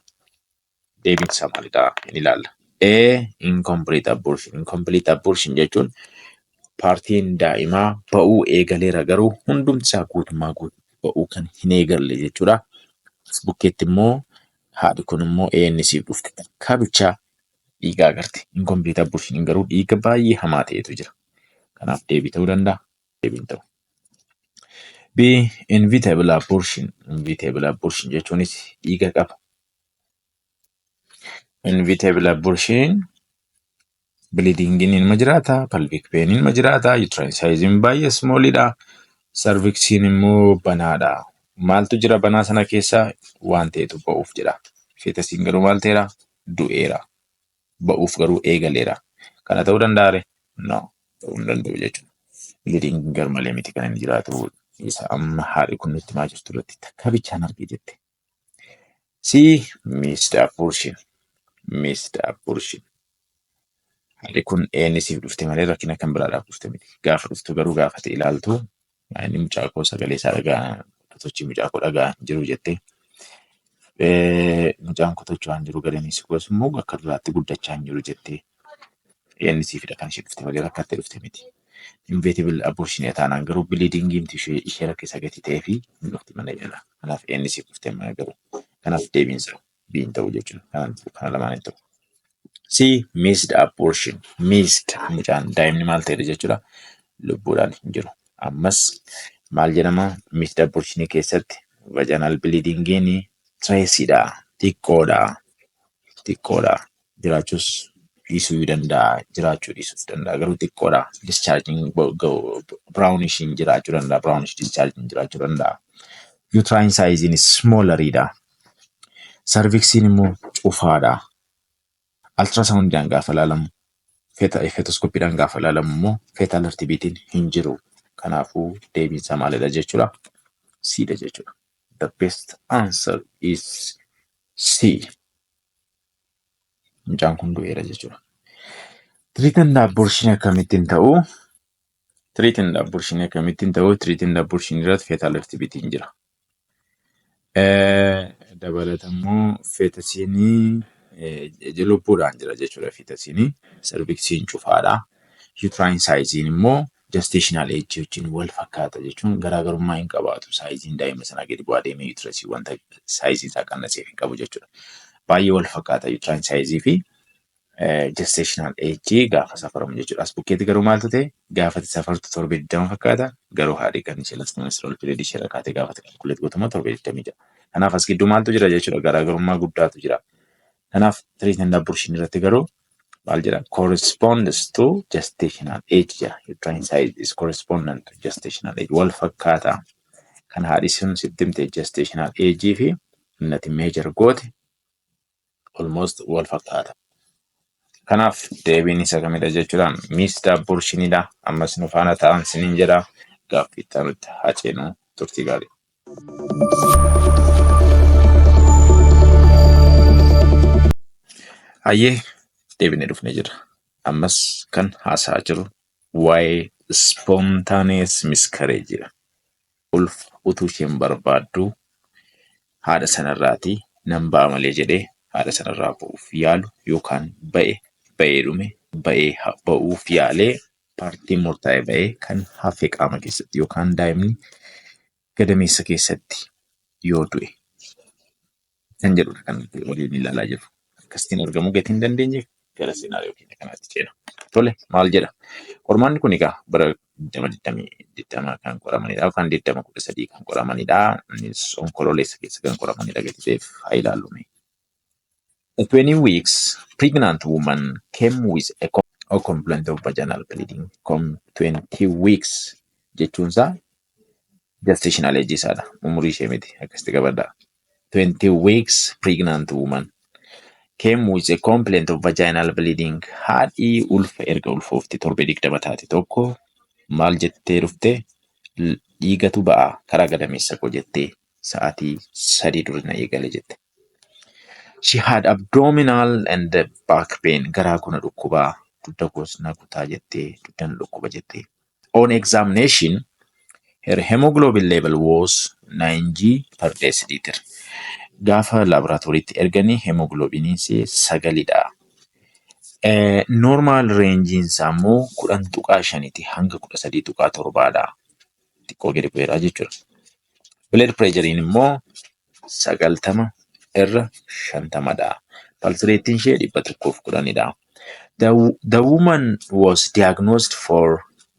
Deebiin isaa maalidha? Hin ilaalla. A. Incomplete abortion. Incomplete abortion jechuun partiin daa'imaa ba'uu eegaleera, garuu hundumti isaa guutummaa guutuu ba'uu kan hin eegalle jechuudha. As bukkeetti immoo haadhi kun immoo ANCf dhufte, takkaa bichaa dhiiga agarte. Incomplete abortion garuu dhiiga baay'ee hamaa ta'etu jira. Kanaaf deebii ta'uu danda'a? Deebiin ta'u. B. Inevitable abortion. Inevitable abortion jechuunis dhiiga qaba. Inevitable abortion bleedingiin ilma jiraata, pelvic pain ilma jiraata, uterine size baay'ee smallidha, cervixiin immoo banaadha. Maaltu jira banaa sana keessa? Waan ta'etu ba'uuf jedha. Fetusiin garuu maal ta'eera? Du'eera. Ba'uuf garuu eegaleera. Kana ta'uu danda'a ree? No, ta'uu hin danda'u jechuudha. Bleedingiin garmalee miti kan inni jiraatu, isa amma haadhi kun nutti himaa jirtu irratti takka bichaan argee jette. C. Missed abortion. Missed abortion. Haadhi kun ANCf dhufte malee rakkina kan biraadhaaf dhufte miti. Gaafa dhuftu garuu gaafate ilaaltu, inni mucaa koo sagalee isaa dhagaa, sochii mucaa koo dhagaa hin jiru jettee. Mucaan koo socho'aa hin jiru, gadamiinsi koos immoo akka duraatti guddachaa hin jiru jettee. ANCfidha kan ishee dhufte malee rakkattee dhufte miti. Inevitable abortion taanaan garuu bleedingiin ishee rakkisa gatii ta'ee fi hin dhufti mana yaalaa. Kanaaf ANCf dhufte mana garuu. Kanaaf deebiin isaa B hin ta'u jechuudha. Kana lamaan hin ta'u. C. Missed abortion. Missed, mucaan daa'imni maal ta'edha jechuudha? Lubbuudhaan hin jiru. Ammas maal jedhama? Missed abortion keessatti vaginal bleedingiin traceiidha. Xiqqoodha. Xiqqoodha. Jiraachuus dhiisuu danda'a. Jiraachuu dhiisuus danda'a. Garuu xiqqoodha. Discharging brownish jiraachuu danda'a. Brownish discharging jiraachuu danda'a. Uterine size smalleridha. Cervixiin immoo cufaadha. Ultrasoundiidhaan gaafa ilaalamu, fetoscopyiidhaan gaafa ilaalamu immoo fetal heartbeatiin hin jiru. Kanaafuu deebiin isaa maalidha jechuudha? Cdha jechuudha. The best answer is C. Mucaan kun du'eera jechuudha. Threatened abortion akkamittiin ta'u? Threatened abortion akkamittiin ta'u? Threatened abortion irratti fetal heartbeatiin jira. Dabalata immoo fetusiinii lubbuudhaan jira jechuudha fetusiinii. Cervixiin cufaadha. Uterine sizeiin immoo gestational age wajjin wal fakkaata jechuun garaagarummaa hin qabaatu. Sizeiin daa'ima sanaa gadi bu'aa deemee uterusii wanta sizeii isaa qannaseef hin qabu jechuudha. Baay'ee wal fakkaata uterine sizeii fi gestational age gaafa safaramu jechuudha. As bukkeetti garuu maaltu ta'e? Gaafa safartu torbee 20 fakkaata, garuu haadhi kan ishee last menstrual period ishee irra kaatee gaafa calculate gootamu torbee 26. Kanaaf as gidduu maaltu jira jechuudha? Garaagarummaa guddaatu jira. Kanaaf threatened abortion irratti garuu maal jedha? Corresponds to gestational age jedha. Uterine size is correspondent to gestational age. Wal fakkaata. Kan haadhi sun sitti himte gestational age fi innati measure goote almost wal fakkaata. Kanaaf deebiin isa kamidha jechuudha? Missed abortionidha. Ammas nu faana ta'an siniin jedha. Gaaffii itti aanutti haa ceenu, turtii gaarii. Hayyee, deebinee dhufnee jira. Ammas kan haasa'aa jiru waa'ee spontaneous miscarriage. Ulfa utuu isheen barbaaddu haadha sanarraatii nan ba'a malee jedhee haadha sanarraa ba'uuf yaalu yookaan ba'e, ba'ee dhume, ba'ee ba'uuf yaalee partiin murtaa'e ba'ee kan hafe qaama keessatti yookaan daa'imni gadameessa keessatti yoo du'e kan jedhudha kan nuti waliin ilaalaa jirru. Akkasitiin argamuu gatii hin dandeenyeef gara scenario keenya kanaatti ceena. Tole, maal jedha? Qormaanni kun egaa bara 2020 kan qoramanidha yookaan 2013 kan qoramanidha. Innis Onkololeessa keessa kan qoramanidha gatii ta'eef haa ilaallu. A 20 weeks pregnant woman came with a complaint of vaginal bleeding. 20 weeks jechuun isaa gestational age isaadha. Umurii ishee miti, akkasitti qabadhaa. 20 weeks pregnant woman came with a complaint of vaginal bleeding. Haadhi ulfa erga ulfoofte torbee 20 taate tokko maal jettee dhufte? Dhiigatu ba'a karaa gadameessa koo jettee, sa'aatii 3 dura na eegale jette. She had abdominal and back pain. Garaa koo na dhukkubaa, dugda koos na kutaa jettee, dugda na dhukkuba jettee. On examination, Her hemoglobin level was 9 g per deciliter. Gaafa laaboraatooriitti erganii hemoglobiniin 9dha. Normal rangeiin isaa immoo 10.5ti hanga 13.7dha. Xiqqoo gadi bu'eera jechuudha. Blood pressurein immoo 90/50dha. Pulse rateiin ishee 110dha. The woman was diagnosed for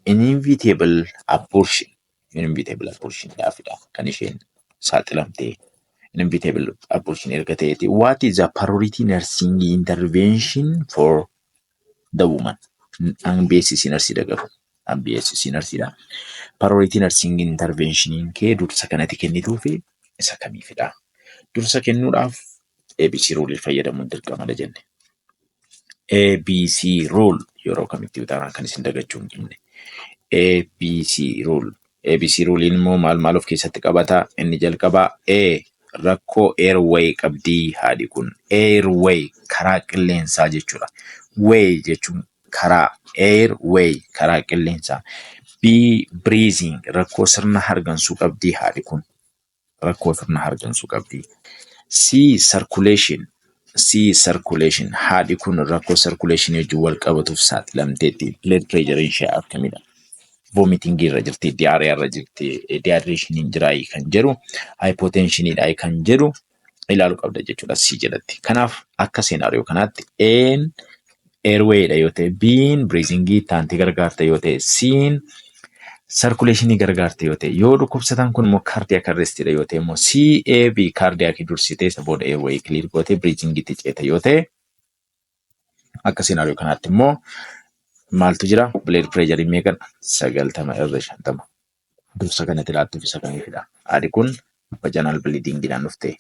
inevitable abortion. Inevitable abortion dhaafidha kan isheen saaxilamtee. Inevitable abortion erga ta'eeti. What is the priority nursing intervention for the woman? An BSc nursiidha garuu. An BSc nursiidha. Priority nursing intervention kee dursa kanatti kennituu fi isa kamiifidha? Dursa kennuudhaaf ABC rule fayyadamuun dirqamadha jenne. ABC rule yeroo kamitti utaanaan kan isin dagachuu hin qabne. ABC rule. ABC rulein immoo maal maal of keessatti qabata? Inni jalqabaa A, rakkoo airway qabdii haadhi kun. Airway karaa qilleensaa jechuudha. Way jechuun karaa, airway karaa qilleensaa. B, breathing, rakkoo sirna hargansuu qabdii haadhi kun. Rakkoo sirna hargansuu qabdii. C, circulation. C, circulation, haadhi kun rakkoo circulation wajjin wal qabatuuf saaxilamteetti. Blood pressure ishee akkamidha? Vomiting irra jirti, diarrhea irra jirti, dehydration jiraayii kan jedhu, hypotensionidha kan jedhu ilaaluu qabda jechuudha C jalatti. Kanaaf akka scenario kanaatti A'n airwayidha yoo ta'e, B'n breathingii taantii gargaarta yoo ta'e, C'n circulationii gargaarta yoo ta'e, yoo dhukkubsataan kun immoo cardiac arrestidha yoo ta'e immoo C, A, B, cardiac dursitee isa booda airway clear gootee breathingitti ceeta yoo ta'e, akka scenario kanaatti immoo maaltu jira? Blood pressure meeqadha? 90/50. Dursa kanatti laattuuf isa kamiifidha? Haadhi kun vaginal bleedingiidhaan dhufte.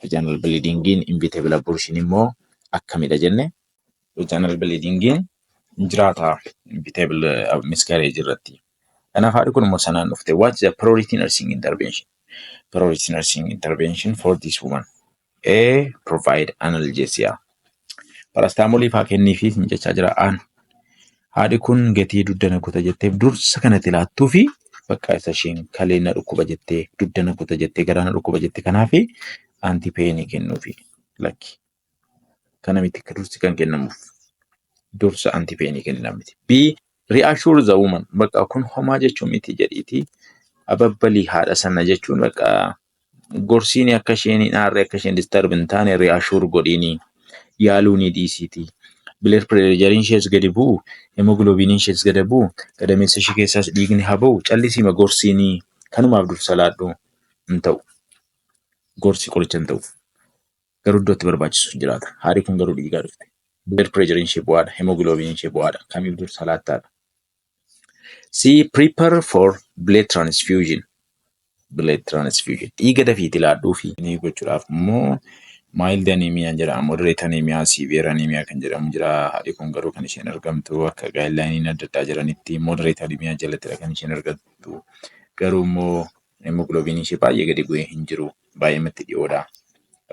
Vaginal bleedingiin inevitable abortion immoo akkamidha jenne? Vaginal bleedingiin jiraata inevitable miscarriage irratti. Kanaaf haadhi kun immoo sanaan dhufte. What is the priority nursing intervention? Priority nursing intervention for this woman. A. Provide analgesia. Paracetamolii faa kenniifi hin jechaa jira aan. Haadhi kun gatii dugda kuta jetteef dursa kanatti laattuu fi bakka isa isheen kalee na dhukkuba jettee, dugda na kuta jettee, garaa na dhukkuba jettee, kanaaf anti-painii kennuufi lakki. Kana miti dursi kan kennamuuf. Dursa anti-painii kennina miti. B. Reassure the woman. Bakka kun homaa jechuu miti jedhiiti. Ababbalii haadha sana jechuun bakka gorsiini akka isheen hin aarre, akka isheen disturb hin taane reassure godhiini, yaaluu ni dhiisiiti. Blood pressure ishees gadi bu'u, hemoglobiniin ishees gadi bu'u, gadameessa ishee keessaas dhiigni haa ba'u, callisiima gorsiini kanumaaf dursa laadhu hin ta'u. Gorsi qoricha hin ta'u. Garuu iddoo itti barbaachisu jiraata. Haadhi kun garuu dhiigaa dhufte. Blood pressure ishee bu'aadha. Hemoglobiniin ishee bu'aadha. Kamiif dursa laattaadha? C. Prepare for blood transfusion. Blood transfusion. Dhiiga dafiitti laadhuu fi ni gochuudhaaf immoo mild anemia jedhama. Moderate anemia, severe anemia kan jedhamu jira. Haadhi kun garuu kan isheen argamtu akka guidelineiin adda addaa jiranitti moderate anemia jalattidha kan isheen argamtu. Garuu immoo hemoglobiniin ishee baay'ee gadi bu'ee hin jiru. Baay'eematti dhiyoodha.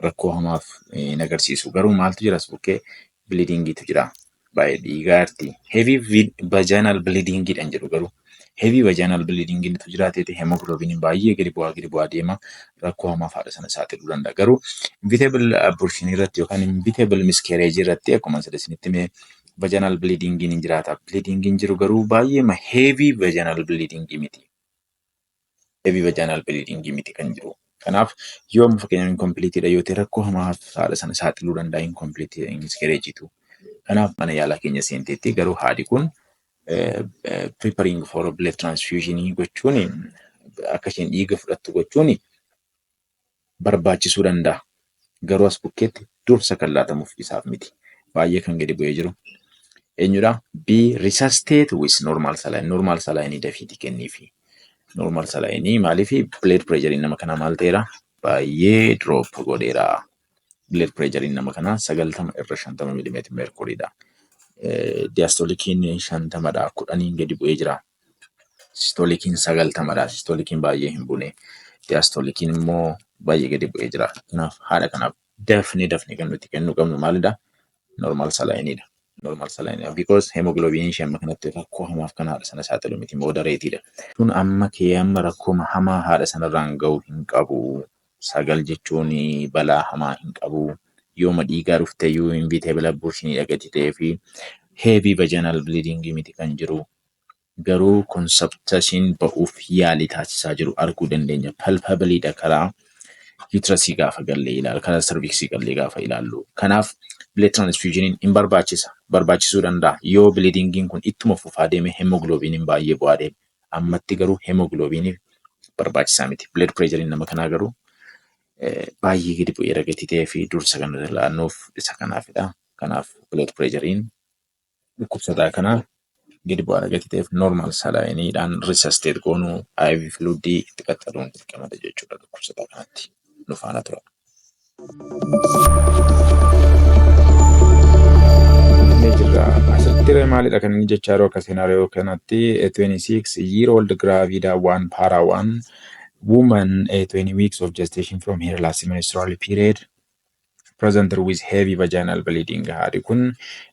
Rakkoo hamaaf hin agarsiisu. Garuu maaltu jira as bukkee? Bleedingiitu jira. Baay'ee dhiigaa jirti. Heavy vaginal bleedingiidhaan jedhu garuu. Heavy vaginal bleedingiitu jiraateeti hemoglobiniin baay'ee gadi bu'aa gadi bu'aa deema. Rakkoo hamaaf haadha sana saaxiluu danda'a. Garuu inevitable abortion irratti yookaan inevitable miscarriage irratti akkuma sida isinitti hime vaginal bleedingiin hin jiraata. Bleedingiin jiru garuu baay'ee heavy vaginal bleedingii miti. Heavy vaginal bleedingii miti kan jiru. Kanaaf yoo amma fakkeenyaaf incompleteidha yoo ta'e, rakkoo hamaaf haadha sana saaxiluu danda'a incomplete miscarriage'itu. Kanaaf mana yaalaa keenya seenteetti, garuu haadhi kun preparing for blood transfusion gochuun, akka isheen dhiiga fudhattu gochuun barbaachisuu danda'a. Garuu as bukkeetti dursa kan laatamuuf isaaf miti. Baay'ee kan gadi bu'ee jiru. Eenyudha? B. Resuscitate with normal saline. Normal saline dafiiti kenniifi. Normal saline maaliif? Blood pressure nama kanaa maal ta'eera? Baay'ee drop godheera. Blood pressure nama kanaa 90/50 millimeter mercuryidha. Diastoliciin 50dha. 10n gadi bu'ee jira. Systoliciin 90dha. Systoliciin baay'ee hin buune. Diastoliciin immoo baay'ee gadi bu'ee jira. Kanaaf haadha kanaaf dafnee dafnee kan nuti kennuu qabnu maalidha? Normal salineiidha. Normal saline because hemoglobin ishee amma kanatti rakkoo hamaaf kan haadha sana saaxilu miti, moderateiidha. Kun amma kee amma rakkoo hamaa haadha sanarraan ga'u hin qabu. 9 jechuun balaa hamaa hin qabu. Yooma dhiigaa dhufteyyuu inevitable abortion dhagati ta'ee fi heavy vaginal bleeding miti kan jiru. Garuu conceptusiin ba'uuf yaalii taasisaa jiru arguu dandeenya. Palpableiidha karaa uterusii gaafa gallee ilaalu, karaa cervixii gallee gaafa ilaallu. Kanaaf blood transfusioniin hin barbaachisa. Barbaachisuu danda'a. Yoo bleedingiin kun ittuma fufaa deeme, hemoglobiniin baay'ee bu'aa deeme. Ammatti garuu hemoglobiniif barbaachisaa miti. Blood pressureiin nama kanaa garuu baay'ee gadi bu'eera gatii ta'ee fi dursa kan nuti laannuuf isa kanaafidha. Kanaaf blood pressureiin dhukkubsataa kanaa gadi bu'aadha gatii ta'eef normal salineiidhaan resuscitate goonuu, IV fluidii itti qaxxaluun dirqamadha jechuudha dhukkubsataa kanatti. Nu faana tura. Ni jirra. Asirratti maalidha kan inni jechaa jiru akka scenario kanatti? 26-year old gravida 1 para 1 woman, 20 weeks of gestation from her last menstrual period, presented with heavy vaginal bleeding. Haadhi kun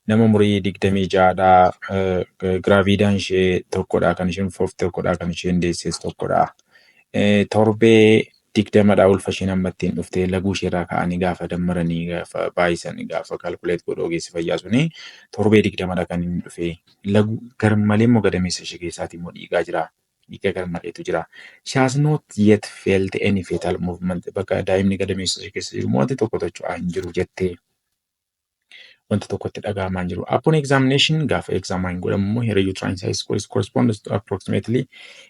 nama umurii 26dha. Gravidaan ishee tokkodha. Kan isheen ulfoofte tokkodha. Kan isheen deesses tokkodha. Torbee 20dha ulfa isheen amma ittiin dhuftee. Laguu isheerraa ka'anii gaafa dammaranii, gaafa baay'isanii, gaafa calculate godhu ogeessi fayyaa suni, torbee 20dha kan inni dhufe. Laguu garmalee immoo gadameessa ishee keessaatii immoo dhiigaa jira. Dhiiga garmaleetu jira. She has not yet felt any fetal movement. Bakka daa'imni gadameessa ishee keessa jiru wanti tokko socho'aa hin jiru jettee, wanti tokkotti dhaga'amaa hin jiru. Upon examination, gaafa examine godhamu immoo, her uterine size corresponds to approximately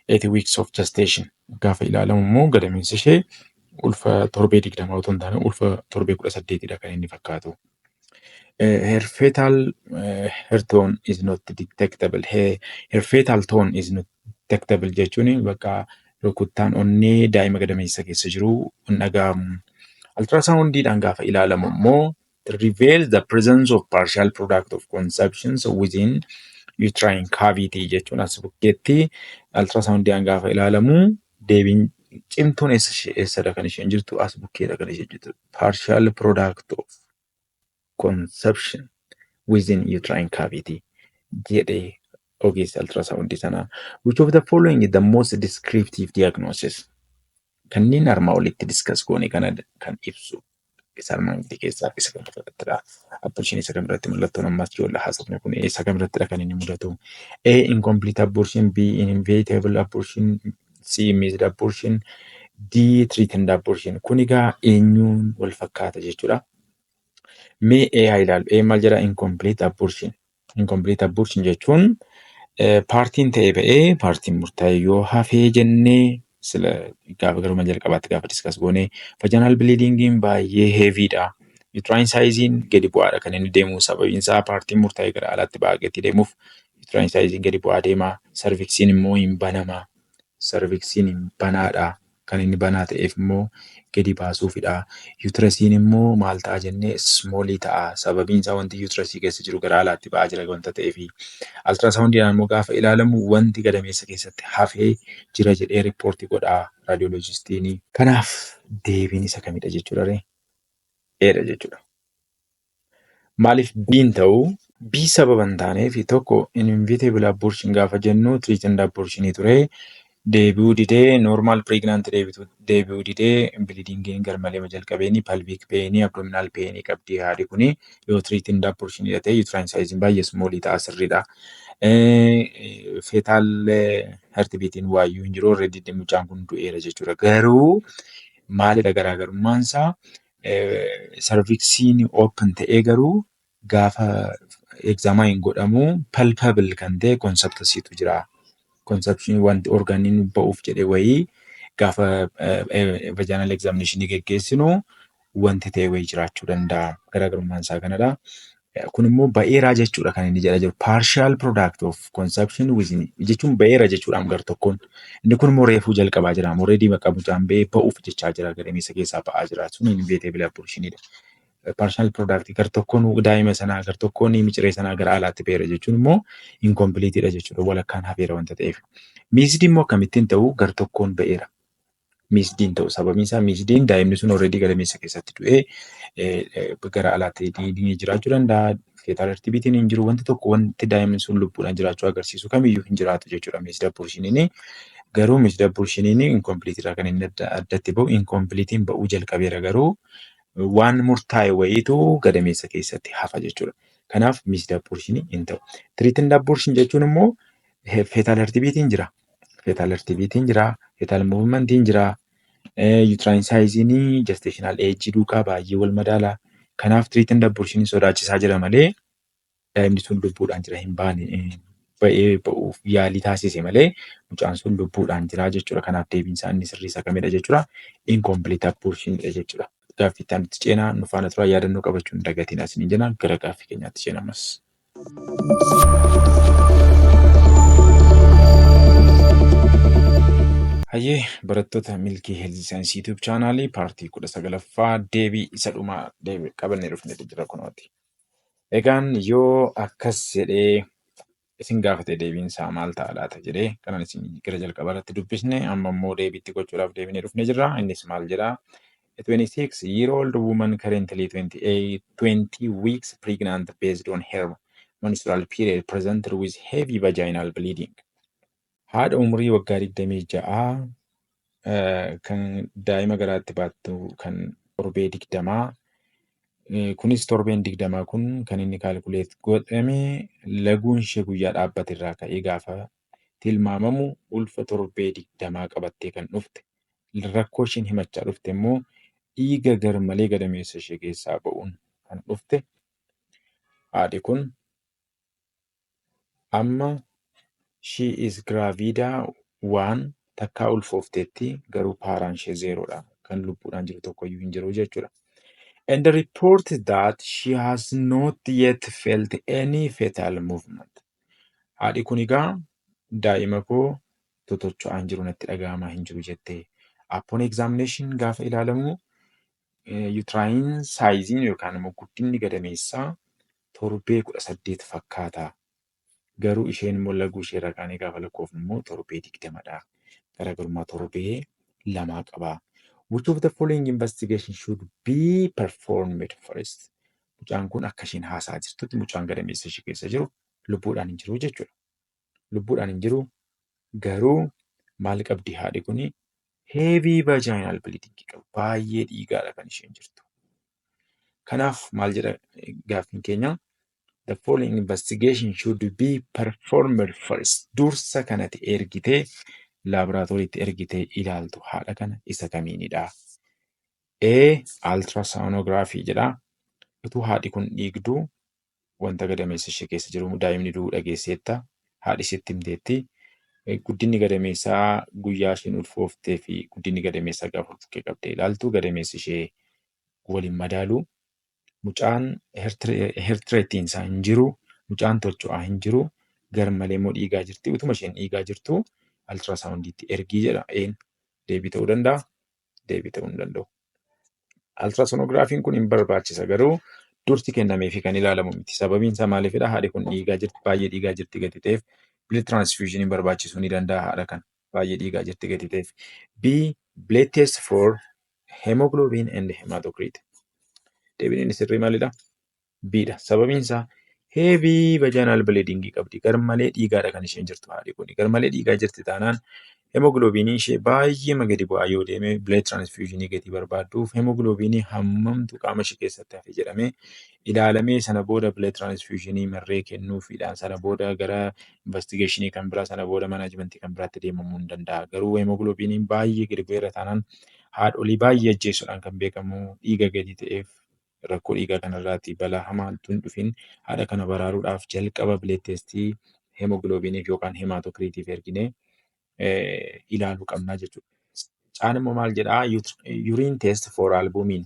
8 weeks of gestation. Gaafa ilaalamu immoo gadameessi ishee ulfa torbee 20 otoo hin taane ulfa torbee 18dha kan inni fakkaatu. Her fetal her tone is not detectable. Her fetal tone is not detectable jechuun bakka rukuttaan onnee daa'ima gadameessa keessa jiru hin dhaga'amu. Ultrasoundiidhaan gaafa ilaalamu immoo reveals the presence of partial product of conceptions within uterine cavity jechuun as bukkeetti ultrasoundiidhaan gaafa ilaalamu deebiin cimtuun eessadha kan isheen jirtu? As bukkeedha kan isheen jirtu. Partial product of conception within uterine cavity jedhee ogeessi ultrasoundii sanaa. Which of the following is the most descriptive diagnosis? Kanneen armaa olitti discuss goone kana kan ibsu isa armaan gadii keessaa isa kam irrattidha? Abortion isa kam irratti mallattoon ammas ijoollee haasofne kun isa kam irrattidha kan inni mudatu? A. Incomplete abortion. B. Inevitable abortion. C. Missed abortion. D. Threatened abortion. Kun egaa eenyuun wal fakkaata jechuudha? Mee A haa ilaallu. A maal jedha? Incomplete abortion. Incomplete abortion jechuun partiin ta'e ba'ee partiin murtaa'e yoo hafee jennee sila gaafa garuma jalqabaatti gaafa discuss goone, vaginal bleedingiin baay'ee heavyiidha. Uterine sizeiin gadi bu'aadha kan inni deemu, sababiin isaa partiin murtaa'e gara alaatti ba'aa gadi deemuuf uterine sizeiin gadi bu'aa deema. Cervixiin immoo hin banama. Cervixiin hin banaadha. Kan inni banaa ta'eef immoo gadi baasuufidha. Uterusiin immoo maal ta'a jennee? Smallii ta'a. Sababiin isaa wanti uterusii keessa jiru gara alaatti ba'aa jira wanta ta'eefi. Ultrasoundiidhaan immoo gaafa ilaalamu wanti gadameessa keessatti hafee jira jedhee reportii godha radiologistiin. Kanaaf deebiin isa kamidha jechuudha ree? Adha jechuudha. Maaliif B'n ta'uu? B sababa hin taaneef tokko, inevitable abortion gaafa jennu threatened abortionii ture. Deebi'uu didee, normal pregnant deebi'uu didee, bleedingiin garmalee jalqabeeni, pelvic painii, abdominal painii qabdi haadhi kuni. Yoo threatened abortionii ta'e uterine sizeiin baay'ee smallii ta'a, sirriidha. Fetal heartbeatiin waayyuu hin jiru, already mucaan kun du'eera jechuudha. Garuu maalidha garaagarummaan isaa? Cervixiin open ta'ee garuu gaafa examine godhamu palpable kan ta'e conceptusiitu jira. Conception wanti organiin ba'uuf jedhe wayii gaafa vaginal examination geggeessinu wanti ta'e wayii jiraachuu danda'a. Garaagarummaan isaa kanadha. Kun immoo ba'eeraa jechuudha kan inni jedhaa jiru. Partial product of conception within jechuun ba'eera jechuudha gar tokkoon. Inni kun immoo reefuu jalqabaa jira. Already bakka mucaan ba'ee ba'uuf jechaa jira. Gadameessa keessaa ba'aa jira. Sun inevitable abortionidha. Partial product gar tokkoon daa'ima sanaa, gar tokkoon miciree sanaa gara alaatti ba'eera jechuun immoo incompleteidha jechuudha. Walakkaan hafeera wanta ta'eef. Missed immoo akkamittiin ta'u? Gar tokkoon ba'eera. Missedin ta'u, sababiin isaa missedin daa'imni sun already gadameessa keessatti du'ee gara alaatti ni jiraachuu danda'a. Fetal heartbeatiin hin jiru. Wanti tokko, wanti daa'imni sun lubbuudhaan jiraachuu agarsiisu kamiyyuu hin jiraatu jechuudha missed abortioniin. Garuu missed abortioniin incomplete irraa kan inni addatti bahu, incompletein ba'uu jalqabeera, garuu waan murtaa'e wayiitu gadameessa keessatti hafa jechuudha. Kanaaf missed abortion hin ta'u. Threatened abortion jechuun immoo fetal heartbeatiin jira. Fetal heartbeatiin jira. Fetal movementiin jira. Uterine sizeiin gestational age duukaa baay'ee wal madaala. Kanaaf threatened abortion sodaachisaa jira malee daa'imni sun lubbuudhaan jira, hin baane, ba'ee ba'uuf yaalii taasise malee mucaan sun lubbuudhaan jira jechuudha. Kanaaf deebiin isaa inni sirrii isa kamidha jechuudha? Incomplete abortion jechuudha. Gaaffii itti aanutti ceenaa. Nu faana turaa, yaadannoo qabachuu hin dagatiin asiniin jenna. Gara gaaffii keenyaatti ceena ammas. Hayyee barattoota Milkii Health Science YouTube channelii, partii 19ffaa deebii isa dhumaa deebii qabannee dhufnee jira kunooti. Egaan yoo akkas jedhee isin gaafate deebiin isaa maal ta'a laata jedhee kanan isin gara jalqabaa irratti dubbisne, amma immoo deebiitti gochuudhaaf deebinee dhufnee jirra. Innis maal jedhaa? A 26-year-old woman currently 28, 20 weeks pregnant based on her menstrual period presented with heavy vaginal bleeding. Haadha umurii waggaa 26 kan daa'ima garaatti baattu kan torbee 20. Kunis torbeen 20 kun kan inni calculate godhame laguun ishee guyyaa dhaabbate irraa ka'ee gaafa tilmaamamu ulfa torbee 20 qabattee kan dhufte. Rakkoo isheen himachaa dhufte immoo dhiiga garmalee gadameessa ishee keessaa ba'uun kan dhufte. Haadhi kun amma she is gravida 1, takkaa ulfoofteetti, garuu paraan ishee zerodha. Kan lubbuudhaan jiru tokkoyyuu hin jiru jechuudha. And report that she has not yet felt any fetal movement. Haadhi kun egaa daa'ima koo totocho'aa hin jiru, natti dhaga'amaa hin jiru jettee. Upon examination, gaafa ilaalamu, uterine sizeiin yookaan immoo guddinni gadameessaa torbee 18 fakkaata. Garuu isheen immoo laguu ishee irraa kaanee gaafa lakkoofnu immoo torbee 20dha. Garaagarummaa torbee 2 qaba. Which of the following investigation should be performed first? Mucaan kun akka isheen haasaa jirtutti mucaan gadameessa ishee keessa jiru lubbuudhaan hin jiru jechuudha. Lubbuudhaan hin jiru, garuu maal qabdi haadhi kuni? Heavy vaginal bleeding qabu. Baay'ee dhiigaadha kan isheen jirtu. Kanaaf maal jedha gaaffiin keenya? The following investigation should be performed first. Dursa kanatti ergitee laaboraatooriitti ergitee ilaaltu haadha kana isa kamiinidha? A. Ultrasonography jedha. Utuu haadhi kun dhiigduu wanta gadameessa ishee keessa jiru daa'imni du'uu dhageesseetta. Haadhi sitti himteetti. Guddinni gadameessaa guyyaa isheen ulfooftee fi guddinni gadameessaa gaafa bukkee qabdee ilaaltu gadameessi ishee waliin madaalu. Mucaan heart rateiin isaa hin jiru. Mucaan tocho'aa hin jiru. Garmalee immoo dhiigaa jirti. Utuma isheen dhiigaa jirtu ultrasoundiitti ergii jedha. Een deebii ta'uu danda'a? Deebii ta'uu hin danda'u. Ultrasonographiin kun hin barbaachisa, garuu dursi kennameefii kan ilaalamu miti. Sababiin isaa maaliifidha? Haadhi kun dhiigaa jirti, baay'ee dhiigaa jirti gati ta'eef blood transfusion barbaachisuu ni danda'a haadha kana. Baay'ee dhiigaa jirti gati ta'eef. B. Blood test for hemoglobin and hematocrit. Deebiin inni sirrii maalidha? B dha. Sababiin isaa heavy vaginal bleeding qabdi. Garmalee dhiigaadha kan isheen jirtu haadhi kun. Garmalee dhiigaa jirti taanaan hemoglobinii ishee baay'ee gadi bu'aa yoo deeme blood transfusion gatii barbaadduuf, hemoglobinii hammamtu qaama ishee keessatti hafe jedhamee ilaalamee sana booda blood transfusion marree kennuufiidhaan sana booda gara investigationii kan biraa, sana booda managementii kan biraatti deemamuu hin danda'a. Garuu hemoglobiniin baay'ee gadi bu'eera taanaan haadholii baay'ee ajjeesuudhaan kan beekamu dhiiga gadi ta'eef, rakkoo dhiigaa kanarraati balaa hamaan tun dhufin haadha kana baraaruudhaaf jalqaba blood testii hemoglobiniif yookaan hematocritiif erginee ilaaluu qabnaa jechuudha. Caan immoo maal jedhaa? Urine test for albumin.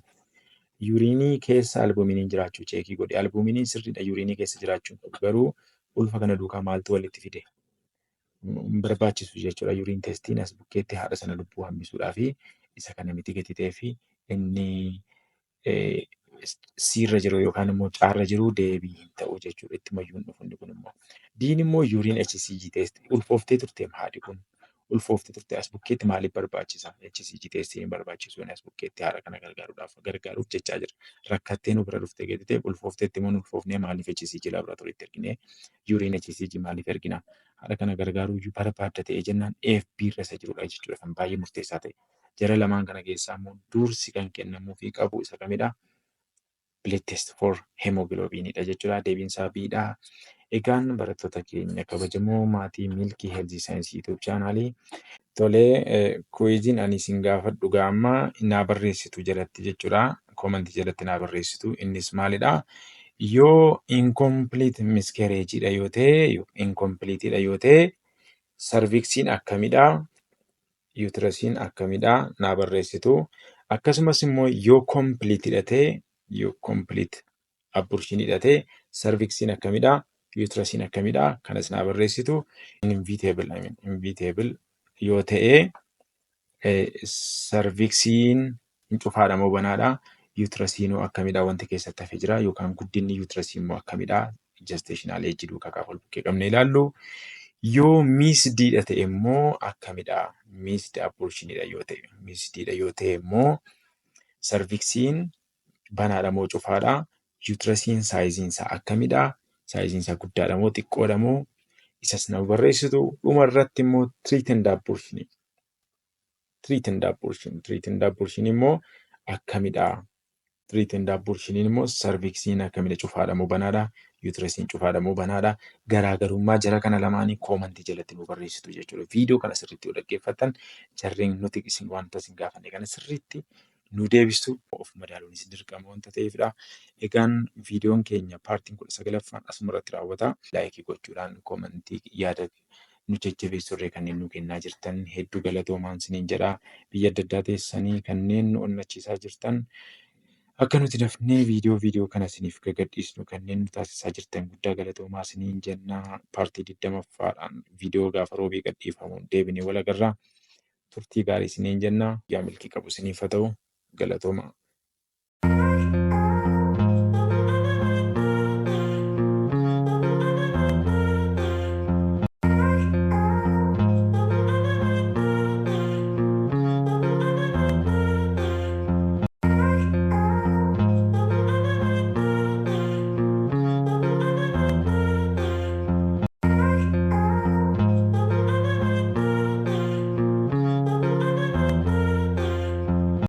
Urineii keessa albuminiin jiraachuu checkii godhe. Albuminiin sirriidha, urineii keessa jiraachuu hin qabu. Garuu ulfa kana duukaa maaltu walitti fide? Hin barbaachisu jechuudha. Urine testiin as bukkeetti haadha sana lubbuu hambisuudhaa fi isa kana miti gati ta'ee fi inni siirra jiru yookaan immoo caarra jiru deebii hin ta'u jechuudha. Itti mayyuu hin dhufu inni kun immoo. Diin immoo urine HCG test, ulfooftee turteem haadhi kun. Ulfoofte turte, as bukkeetti maaliif barbaachisa? HCG testiin hin barbaachisu as bukkeetti, haadha kana gargaaruudhaaf gargaaruuf jechaa jira. Rakkattee nu bira dhufte gadi ta'e, ulfoofteetti immoo ulfoofnee maaliif HCG laaboraatooriitti erginee urine HCG maaliif ergina? Haadha kana gargaaruu iyyuu barbaadda ta'e jennaan AFB irra isa jirudha jechuudha kan baay'ee murteessaa ta'e. Jara lamaan kana keessaa immoo dursi kan kennamuufii qabu isa kamidha? Blood test for hemoglobinidha jechuudha. Deebiin isaa B'dha. Egaan barattoota keenya kabajamoo maatii Milkii Health Science YouTube channelii. Tolee, quiziin ani isin gaafadhu gaamma naa barreessitu jalatti jechuudha. Commentii jalatti naa barreessitu. Innis maalidha? Yoo incomplete miscarriageidha yoo ta'e, incompleteidha yoo ta'e, cervixiin akkamidha? Uterusiin akkamidha? Naa barreessitu. Akkasumas immoo yoo completeidha ta'e, yoo complete abortionidha ta'e, cervixiin akkamidha? Uterusiin akkamidha? Kanas naa barreessitu. Inevitable, I mean, inevitable yoo ta'e, cervixiin hin cufaadha moo banaadha? Uterusiinoo akkamidha? Wanti keessatti hafee jira yookaan guddinni uterusii immoo akkamidha? Gestational age duukaa gaafa wal bukkee qabnee ilaallu. Yoo missediidha ta'e immoo akkamidha? Missed abortionidha yoo ta'e, missediidha yoo ta'e immoo cervixiin banaadha moo cufaadha? Uterusiin sizeiin isaa akkamidha? Sizeiin isaa guddaadha moo xiqqoodha moo? Isas na barreessitu. Dhuma irratti immoo threatened abortion. Threatened abortion. Threatened abortion immoo akkamidha? Threatened abortion immoo cervixiin akkamidha? Cufaadha moo banaadha? Uterusiin cufaadha moo banaadha? Garaagarummaa jara kana lamaanii commentii jalatti nu barreessitu jechuudha. Viidiyoo kana sirriitti yoo dhaggeeffattan, jarreen nuti isin wanta isin gaafanne kana sirriitti nu deebistu. Of madaaluunis dirqama wanta ta'eefidha. Egaan viidiyoon keenya partiin 19ffaan asuma irratti raawwata. Likeii gochuudhaan, commentii yaada nu jajjabeessu irree kanneen nu kennaa jirtan hedduu galatoomaan isiniin jedha. Biyya adda addaa teessanii kanneen nu onnachiisaa jirtan, akka nuti dafnee viidiyoo kana isiniif gagadhiisnu kanneen nu taasisaa jirtan guddaa galatoomaa isiniin jenna. Partii 20ffaadhaan viidiyoo gaafa roobii gadhiifamu deebinee wal agarra. Turtii gaarii isiniin jenna. Yaa milkii qabu isiniif haa ta'u. Galatooma.